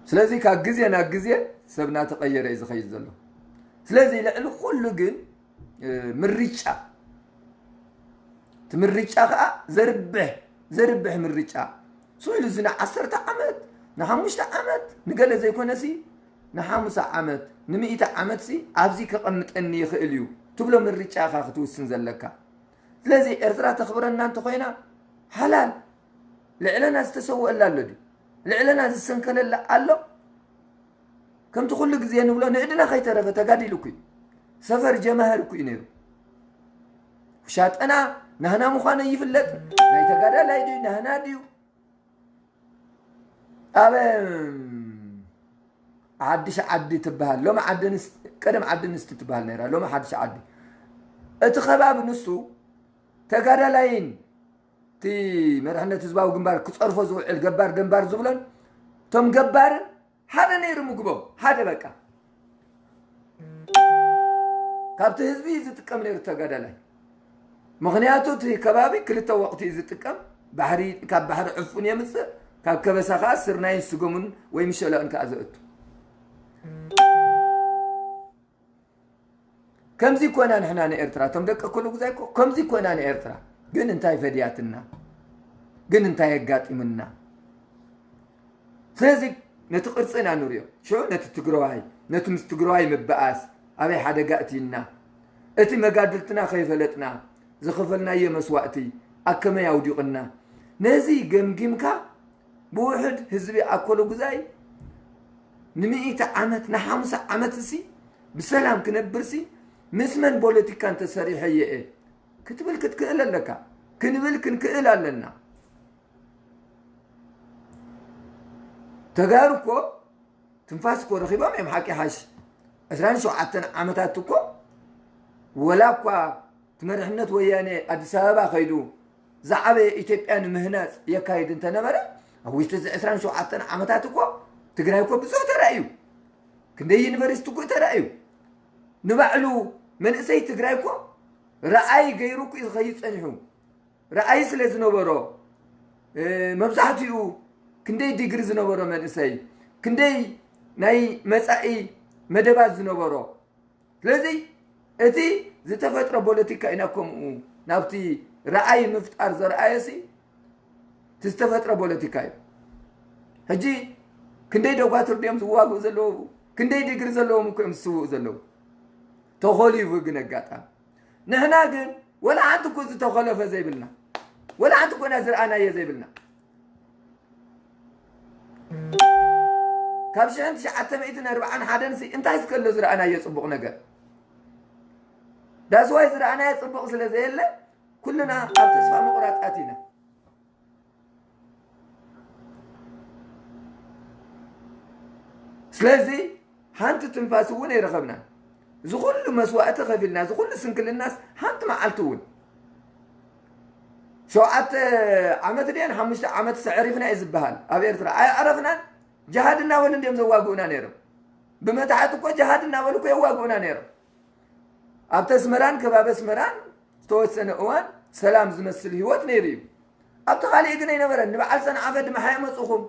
ስለዚ ካብ ግዜ ናብ ግዜ ሰብ እናተቐየረ እዩ ዝኸይድ ዘሎ። ስለዚ ልዕሊ ኩሉ ግን፣ እ፣ ምርጫ፣ እቲ ምርጫ ኸዓ ዘርብሕ፣ ዘርብሕ ምርጫ። ስቕ ኢሉ እዚ ንዓሰርተ ዓመት፣ ንሓሙሽተ ዓመት፣ ንገለ ዘይኮነሲ ንሓምሳ ዓመት፣ ንሚእቲ ዓመትሲ ኣብዚ ከቐምጠኒ ይኽእል እዩ ትብሎ ምርጫ ኢኻ ክትውስን ዘለካ። ስለዚ ኤርትራ ተኽብረና እንተኾይና፣ ሓላል፣ ልዕለና ዝተሰወአላ ኣሎ ድዩ? ልዕለና ዝሰንከለላ ኣሎ? ከምቲ ኩሉ ግዜ ንብሎ፣ ንእድና ከይተረፈ ተጋዲሉ እኮ እዩ። ሰፈር ጀማህር እኮ እዩ ነይሩ። ውሻጠና ናህና ምዃኑ ይፍለጥ። ናይ ተጋዳላይ ድዩ፣ ናህና ድዩ? ኣብ ሓድሽ ዓዲ ትበሃል፣ ሎሚ ዓዲ ኣንስ-፣ ቀደም ዓዲ ኣንስቲ ትበሃል ነይራ፣ ሎሚ ሓድሽ ዓዲ። እቲ ከባቢ ንሱ ተጋዳላይን እቲ መሪሕነት ህዝባዊ ግንባር ክጸርፎ ዝውዕል ገባር ደንባር ዝብሎን እቶም ገባርን ሓደ ነይሩ ምግቦም፣ ሓደ በቃ። ካብቲ ህዝቢ እዩ ዝጥቀም ነይሩ ተጋዳላይ። ምኽንያቱ እቲ ከባቢ ክልተ ወቕቲ እዩ ዝጥቀም። ባሕሪ፣ ካብ ባሕሪ ዕፉን የምፅእ፣ ካብ ከበሳ ከዓ ስርናይን ስገሙን ወይ ምሸለቕን ከዓ ዘእቱ። ከምዚ ኮና ንሕና ንኤርትራ፣ እቶም ደቂ ኩሉ ግዜ እኮ ከምዚ ኮና ንኤርትራ። ግን እንታይ ፈድያትና? ግን እንታይ ኣጋጢምና? ስለዚ ነቲ ቅርጺ ኢና ንሪኦ። ሽዑ ነቲ ትግራዋይ፣ ነቲ ምስ ትግራዋይ ምብኣስ ኣበይ ሓደጋ እትይና? እቲ መጋድልትና ከይፈለጥና ዝኸፈልናዮ መስዋእቲ ኣብ ከመይ ኣውዲቑና? ነዚ ገምጊምካ ብውሕድ ህዝቢ ኣኮሎ ጉዛይ ንሚእቲ ዓመት ንሓምሳ ዓመት እሲ ብሰላም ክነብርሲ ምስ መን ፖለቲካ እንተሰሪሐ እየ ክትብል ክትክእል ኣለካ። ክንብል ክንክእል ኣለና። ተጋሩ እኮ ትንፋስ እኮ ረኺቦም እዮም። ሓቂ ሓሽ ዕስራን ሸውዓተን ዓመታት እኮ ወላ እኳ እቲ መሪሕነት ወያነ ኣዲስ ኣበባ ከይዱ ዝዓበየ ኢትዮጵያ ንምህናፅ የካይድ እንተነበረ፣ ኣብ ውሽጢ እዚ ዕስራን ሸውዓተን ዓመታት እኮ ትግራይ እኮ ብዙሕ ተራእዩ። ክንደይ ዩኒቨርሲቲ እኮ ተራእዩ። ንባዕሉ መንእሰይ ትግራይ እኮ ረኣይ ገይሩ እኮ እዩ ዝኸይድ ፀኒሑ። ረኣይ ስለ ዝነበሮ፣ እ፣ መብዛሕትኡ ክንደይ ዲግሪ ዝነበሮ መንእሰይ፣ ክንደይ ናይ መጻኢ መደባት ዝነበሮ። ስለዚ እቲ ዝተፈጥረ ፖለቲካ ኢና ከምኡ ናብቲ ረኣይ ምፍጣር ዘርኣየሲ እቲ ዝተፈጥረ ፖለቲካ እዩ። ሕጂ ክንደይ ደኳትር ድዮም ዝዋግኡ ዘለዉ? ክንደይ ዲግሪ ዘለዎም እኮ እዮም ዝስውኡ ዘለዉ። ተኾሊፉ ግን ኣጋጣሚ። ንሕና ግን ወላ ሓንቲ እኮ ዝተኾለፈ ዘይብልና፣ ወላ ሓንቲ እኮ ኢና ዝረኣናዮ ዘይብልና። ካብ ሽሕን ትሽዓተ ሚእትን ኣርብዓን ሓደን ሲ እንታይ እስከ ኣሎ ዝረኣናዮ ጽቡቕ ነገር? ዳስዋይ ዝረኣናዮ ጽቡቕ ስለ ዘየለ ኩልና ኣብ ተስፋ ምቑራጽ ኣቲና። ስለዚ ሓንቲ ትንፋስ እውን ኣይረኸብናን። እዚ ኩሉ መስዋእቲ ከፊልና፣ እዚ ኩሉ ስንክልናስ ሓንቲ መዓልቲ እውን ሸውዓተ ዓመት ድየን ሓሙሽተ ዓመት ሰዕሪፍና እዩ ዝበሃል ኣብ ኤርትራ። ኣየዕረፍናን። ጅሃድ እናበሉ እንድዮም ዘዋግኡና ነይሮም። ብመታሕት እኮ ጅሃድ እናበሉ እኮ የዋግኡና ነይሮም። ኣብቲ ኣስመራን ከባቢ ኣስመራን ዝተወሰነ እዋን ሰላም ዝመስል ህይወት ነይሩ እዩ። ኣብቲ ካሊእ ግን ኣይነበረን። ንበዓል ሰንዓፈ ድመሓ የመፅኹም፣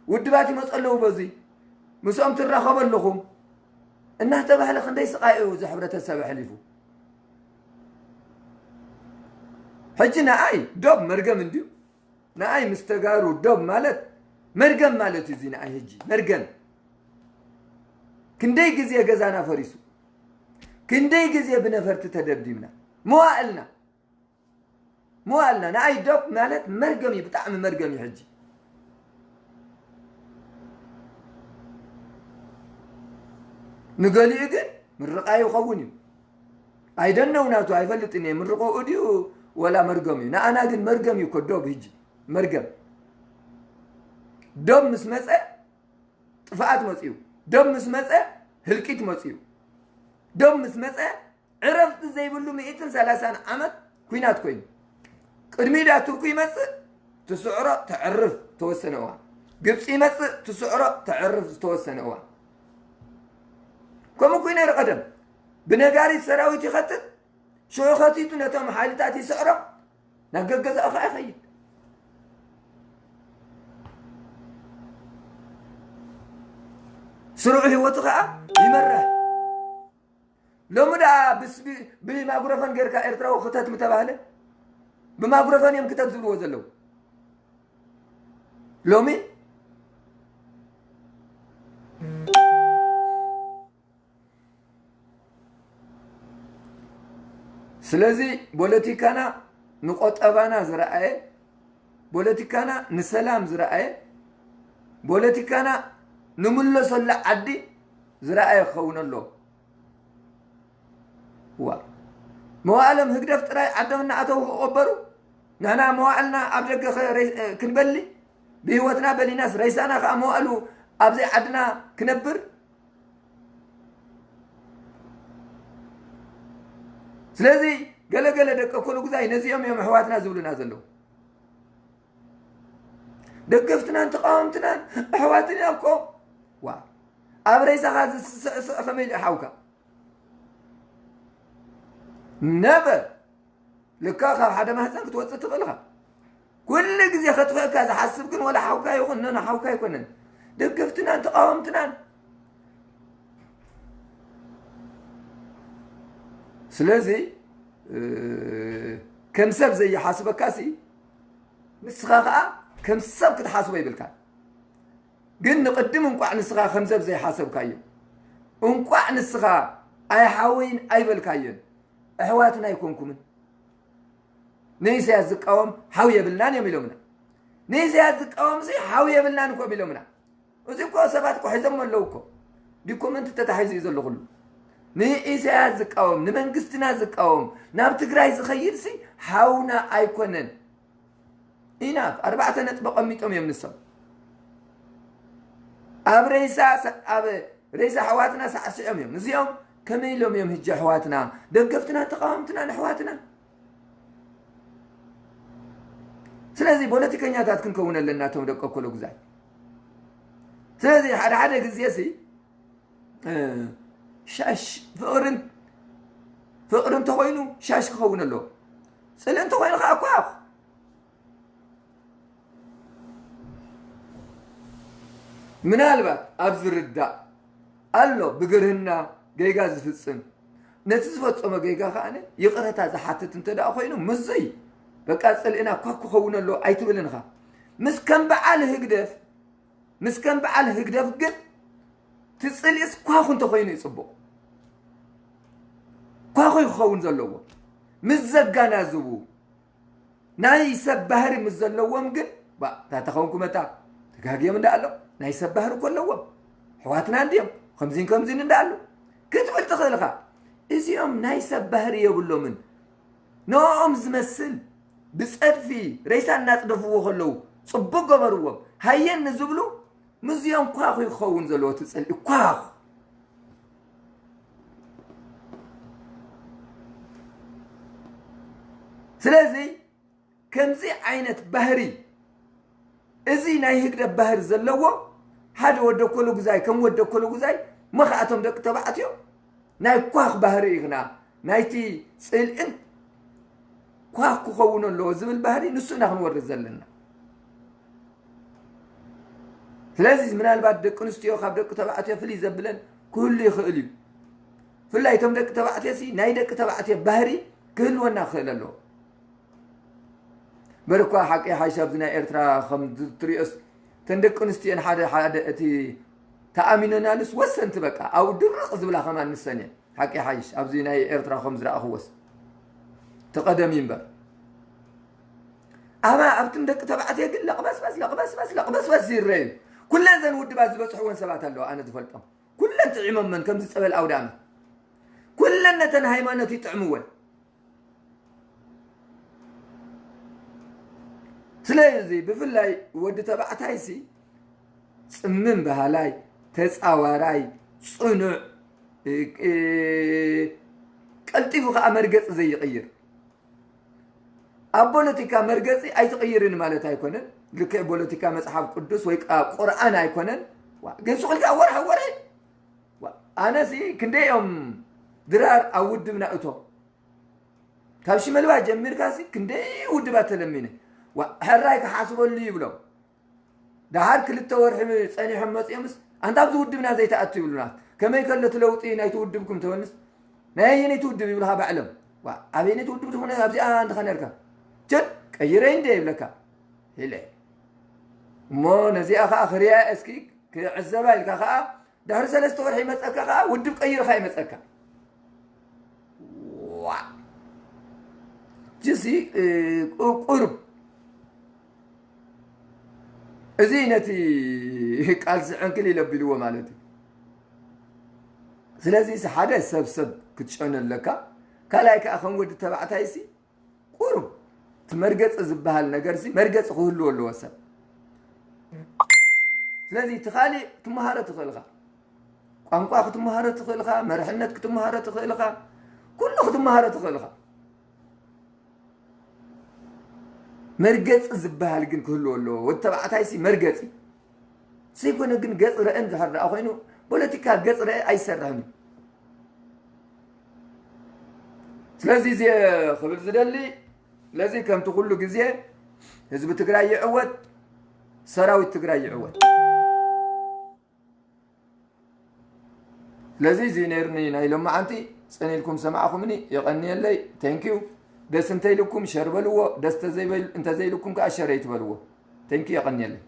ውድባት ይመፁ ኣለዉ፣ በዚ ምስኦም ትራኸቡ ኣለኹም እናተባህለ ክንደይ ስቓይ እዩ እዚ ሕብረተሰብ ኣሕሊፉ። ሕጂ ንኣይ ዶብ መርገም እንድዩ። ንኣይ ምስ ተጋሩ ዶብ ማለት መርገም ማለት እዩ። እዚ ንኣይ ሕጂ መርገም። ክንደይ ግዜ ገዛና ፈሪሱ፣ ክንደይ ግዜ ብነፈርቲ ተደብዲብና፣ መዋእልና፣ መዋእልና። ንኣይ ዶብ ማለት መርገም እዩ፣ ብጣዕሚ መርገም እዩ። ሕጂ ንገሊኡ ግን ምርቓ ይኸውን እዩ። ኣይደነው ናቱ ኣይፈልጥን እየ። ምርቆኡ ድዩ ወላ መርገም እዩ? ንኣና ግን መርገም እዩ እኮ ዶብ። ሕጂ መርገም ዶብ ምስ መጸ ጥፍኣት መጽዩ። ዶብ ምስ መጸ ህልቂት መጽዩ። ዶብ ምስ መጸ ዕረፍቲ ዘይብሉ ሚእትን ሰላሳን ዓመት ኲናት ኮይኑ። ቅድሚኡ ዳ ቱርኪ ይመጽእ፣ ትስዕሮ፣ ተዕርፍ ዝተወሰነ እዋን። ግብጺ ይመጽእ፣ ትስዕሮ፣ ተዕርፍ ዝተወሰነ እዋን። ከምኡ ኮይኑ ነይሩ ቀደም። ብነጋሪት ሰራዊት ይኸትት፣ ሽዑ ኸቲቱ ነቶም ሓይልታት ይስዕሮም፣ ናብ ገገዛኡ ኸዓ ይኸይድ። ስሩዕ ህይወቱ ኸዓ ይመርሕ። ሎሚ ደኣ ብስ-፣ ብ-፣ ብማይክሮፎን ጌርካ ኤርትራዊ ክተት ምተባህለ፣ ብማይክሮፎን እዮም ክተት ዝብልዎ ዘለዉ። ሎሚ ስለዚ ፖለቲካና ንቆጠባና ዝረኣየ፣ ፖለቲካና ንሰላም ዝረኣየ፣ ፖለቲካና ንምለሰሉ ዓዲ ዝረኣየ ክኸውን ኣለዎ። ዋ፣ መዋእሎም ህግደፍ ጥራይ ዓዶም እናኣተዉ ክቐበሩ፣ ንሕና መዋእልና ኣብ ደገ ከ-፣ ሬ-፣ ክንበሊ? ብህይወትና በሊናስ ሬሳና ከኣ መዋእሉ ኣብዘይ ዓድና ክነብር። ስለዚ ገለገለ ደቂ ኮሎጉዛይ ነዚኦም እዮም ኣሕዋትና ዝብሉና ዘለዉ። ደገፍትናን ተቃወምትናን ኣሕዋትን እኮ። ዋ፣ ኣብ ሬሳኻ ዝስዕስዕ ከመይ ኢሉ ሓውካ? ነበር። ልካ ካብ ሓደ ማህፀን ክትወፅእ ትኽእል ኢኻ። ኩሉ ግዜ ከጥፍእካ ዝሓስብ ግን ወላ ሓውካ ይኹን ነን ሓውካ ኣይኮነን። ደገፍትናን ተቃወምትናን። ስለዚ ከም ሰብ ዘይሓስበካ ሲ ንስኻ ከዓ ከም ሰብ ክትሓስቦ ይብልካ። ግን ንቕድም እንቋዕ ንስኻ ከም ሰብ ዘይሓሰብካዮ፣ እንቋዕ ንስኻ ኣይሓወይን ኣይበልካዮን፣ ኣሕዋትና ኣይኮንኩምን። ንኢሳያስ ዝቃወም ሓው የብልናን እዮም ኢሎምና። ንኢሳያስ ዝቃወም ሲ ሓው የብልናን እኮ ኢሎምና። እዚ እኮ ሰባት እኮ ሒዞም ኣለዉ እኮ። ዲኮመንት ተታሒዙ እዩ ዘሎ ኩሉ። ንኢሳያስ ዝቃወም፣ ንመንግስትና ዝቃወም፣ ናብ ትግራይ ዝኸይድ ሲ ሓውና ኣይኮነን። ኢና ኣርባዕተ ነጥቢ ቀሚጦም እዮም ንሶም። ኣብ ሬሳ ኣብ ሬሳ ኣሕዋትና ሳዕሲዖም እዮም። እዚኦም ከመይ ኢሎም እዮም ህጂ ኣሕዋትና፣ ደገፍትና፣ ተቃወምትና ንኣሕዋትና? ስለዚ ፖለቲከኛታት ክንከውን ኣለና፣ እቶም ደቂ ኮሎጉዛይ። ስለዚ ሓደ ሓደ ግዜ ሲ እ፣ ሻሽ ፍቕርን ፍቕሪ እንተኾይኑ ሻሽ ክኸውን ኣለዎ። ጽልኢ እንተኾይኑ ከዓ ኳኽ። ምናልባት ኣብ ዝርዳእ ኣሎ ብግርህና ጌጋ ዝፍጽም፣ ነቲ ዝፈጸሞ ጌጋ ከዓ ይቕረታ ዝሓትት እንተ ደኣ ኮይኑ፣ ምስዙይ በቃ ጽልእና ኳ ክኸውን ኣለዎ ኣይትብልን ኢኻ። ምስ ከም በዓል ህግደፍ፣ ምስ ከም በዓል ህግደፍ ግን እቲ ጽልእስ ኳኹ እንተኾይኑ እዩ ጽቡቕ። ኳኹ ክኸውን ዘለዎ። ምስ ዘጋናዝቡ፣ ናይ ሰብ ባህሪ ምስ ዘለዎም ግን፣ ባ፣ እታ ተኸውንኩ መታ፣ ተጋግዮም እንዳ ኣሎ፣ ናይ ሰብ ባህሪ እኮ ኣለዎም። ኣሕዋትና እንድዮም፣ ከምዚን ከምዚን እንዳ ኣሎ። ክትብል ትኽእል ኢኻ። እዚኦም ናይ ሰብ ባህሪ የብሎምን። ንኦም ዝመስል ብጸድፊ ሬሳ እናጽደፍዎ ከለዉ ጽቡቅ ገበርዎም። ሃየኒ ዝብሉ ምስዚኦም ኳኹ ክኸውን ዘለዎ እቲ ጽልኢ ኳኹ። ስለዚ ከምዚ ዓይነት ባህሪ፣ እዚ ናይ ህግደፍ ባህሪ ዘለዎ ሓደ ወደ ኮለጉዛይ፣ ከም ወደ ኮለጉዛይ፣ መኻኣቶም ደቂ ተባዕትዮ ናይ ኳኽ ባህሪ ኢኽና፣ ናይቲ ጽልእን ኳኽ ክኸውን ኣለዎ ዝብል ባህሪ ንሱ ኢና ክንወርድ ዘለና። ስለዚ ምናልባት ደቂ ኣንስትዮ ካብ ደቂ ተባዕትዮ ፍልይ ዘብለን ክህሉ ይኽእል እዩ። ብፍላይ እቶም ደቂ ተባዕትዮ ሲ ናይ ደቂ ተባዕትዮ ባህሪ ክህልወና ክኽእል ኣለዎ። በርኳ ሓቂ ሓይሽ ኣብዚ ናይ ኤርትራ ከም ትሪኦስ እተን ደቂ ኣንስትዮን ሓደ ሓደ እቲ ተኣሚነናሉስ ወሰንቲ በቃ ኣብኡ ድርቕ ዝብላ ከማን ንሰን እየን። ሓቂ ሓይሽ ኣብዚ ናይ ኤርትራ ከም ዝረኣኽዎስ ተቐደሚ እምበር ኣባ ኣብትን ደቂ ተባዕትዮ ግን ለቕበስበስ ለቕበስበስ ለቕበስበስ ይረዩ። ኩለን ዘን ውድባት ዝበፅሕወን ሰባት ኣለዋ ኣነ ዝፈልጦም። ኩለን ጥዒሞመን ከምዚ ፀበል ኣውዳመ ኩለን ነተን ሃይማኖት ይጥዕምወን። ስለዚ ብፍላይ ወዲ ተባዕታይ ሲ ጽምም በሃላይ፣ ተጻዋራይ፣ ጽኑዕ፣ እ፣ እ፣ ቀልጢፉ ከኣ መርገጺ ዘይቕይር። ኣብ ፖለቲካ መርገጺ ኣይትቕይርን ማለት ኣይኮነን። ልክዕ ፖለቲካ መጽሓፍ ቅዱስ ወይ ከኣ ቁርኣን ኣይኮነን። ዋ፣ ግን ስቕ ኢልካ ወርሒ ወርሒ። ዋ፣ ኣነሲ ክንደይ እዮም ድራር ኣብ ውድብና እቶ ካብ ሽመልባ ጀሚርካ ሲ ክንደይ ውድባት ተለሚነ። ዋ፣ ሕራይ ክሓስበሉ ይብሎም። ደሓር ክልተ ወርሒ ጸኒሖም መጺኦምስ፣ ኣንታ ኣብዚ ውድብና ዘይትኣቱ ይብሉና። ከመይ ከሎ እቲ ለውጢ ናይቲ ውድብኩም ተበልስ፣ ናይ ኣየነይቲ ውድብ ይብልኻ ባዕሎም። ዋ፣ ኣበየነይቲ ውድብ ትኾነ ኣብዚኣ እንድኻ ነርካ? ቸል፣ ቀይረ እንደ ይብለካ። ኢለ። እሞ ነዚኣ ኸኣ ክሪኣ እስኪ ክዕዘባ ኢልካ ኸኣ ድሕሪ ሰለስተ ወርሒ ይመጸካ ኸዓ ውድብ ቀይርኻ ይመጸካ። ዋ። ጅሲ፣ እ፣ ቁ-፣ ቁሩብ። እዚ ነቲ ቃልሲ ዕንክሊል ኣቢልዎ ማለት እዩ። ስለዚ ሓደ ሰብ ሰብ ክትጨኑ ኣለካ። ካልኣይ ከኣ ከም ወዲ ተባዕታይ ሲ ቁሩብ እቲ መርገጺ ዝበሃል ነገር ሲ መርገጺ ክህልዎ ኣለዎ ሰብ። ስለዚ እቲ ካሊእ ክትመሃሮ ትኽእል ኢኻ። ቋንቋ ክትመሃሮ ትኽእል ኢኻ፣ መርሕነት ክትመሃሮ ትኽእል ኢኻ፣ ኩሉ ክትመሃሮ ትኽእል ኢኻ። መርገፂ ዝበሃል ግን ክህልዎ ኣለዎ። ወዲ ተባዕታይሲ መርገፂ ዘይኮነ ግን ገፅ ረአን ድሕር ደኣ ኮይኑ ፖለቲካ ገፅ ረአ ኣይሰርሕን እዩ። ስለዚ እዚ ክብል ዝደሊ ስለዚ ከምቲ ኩሉ ግዜ ህዝቢ ትግራይ ይዕወት፣ ሰራዊት ትግራይ ይዕወት። ስለዚ እዚ ነይርኒ ናይ ሎማዓንቲ። ፅን ኢልኩም ሰማዕኹምኒ፣ የቐንየለይ። Thank you። ደስ እንተይልኩም ሸር በልዎ፣ ደስ እንተዘይበል- እንተዘይልኩም ከዓ ሸር ኣይትበልዎ። Thank you፣ የቐንየለይ።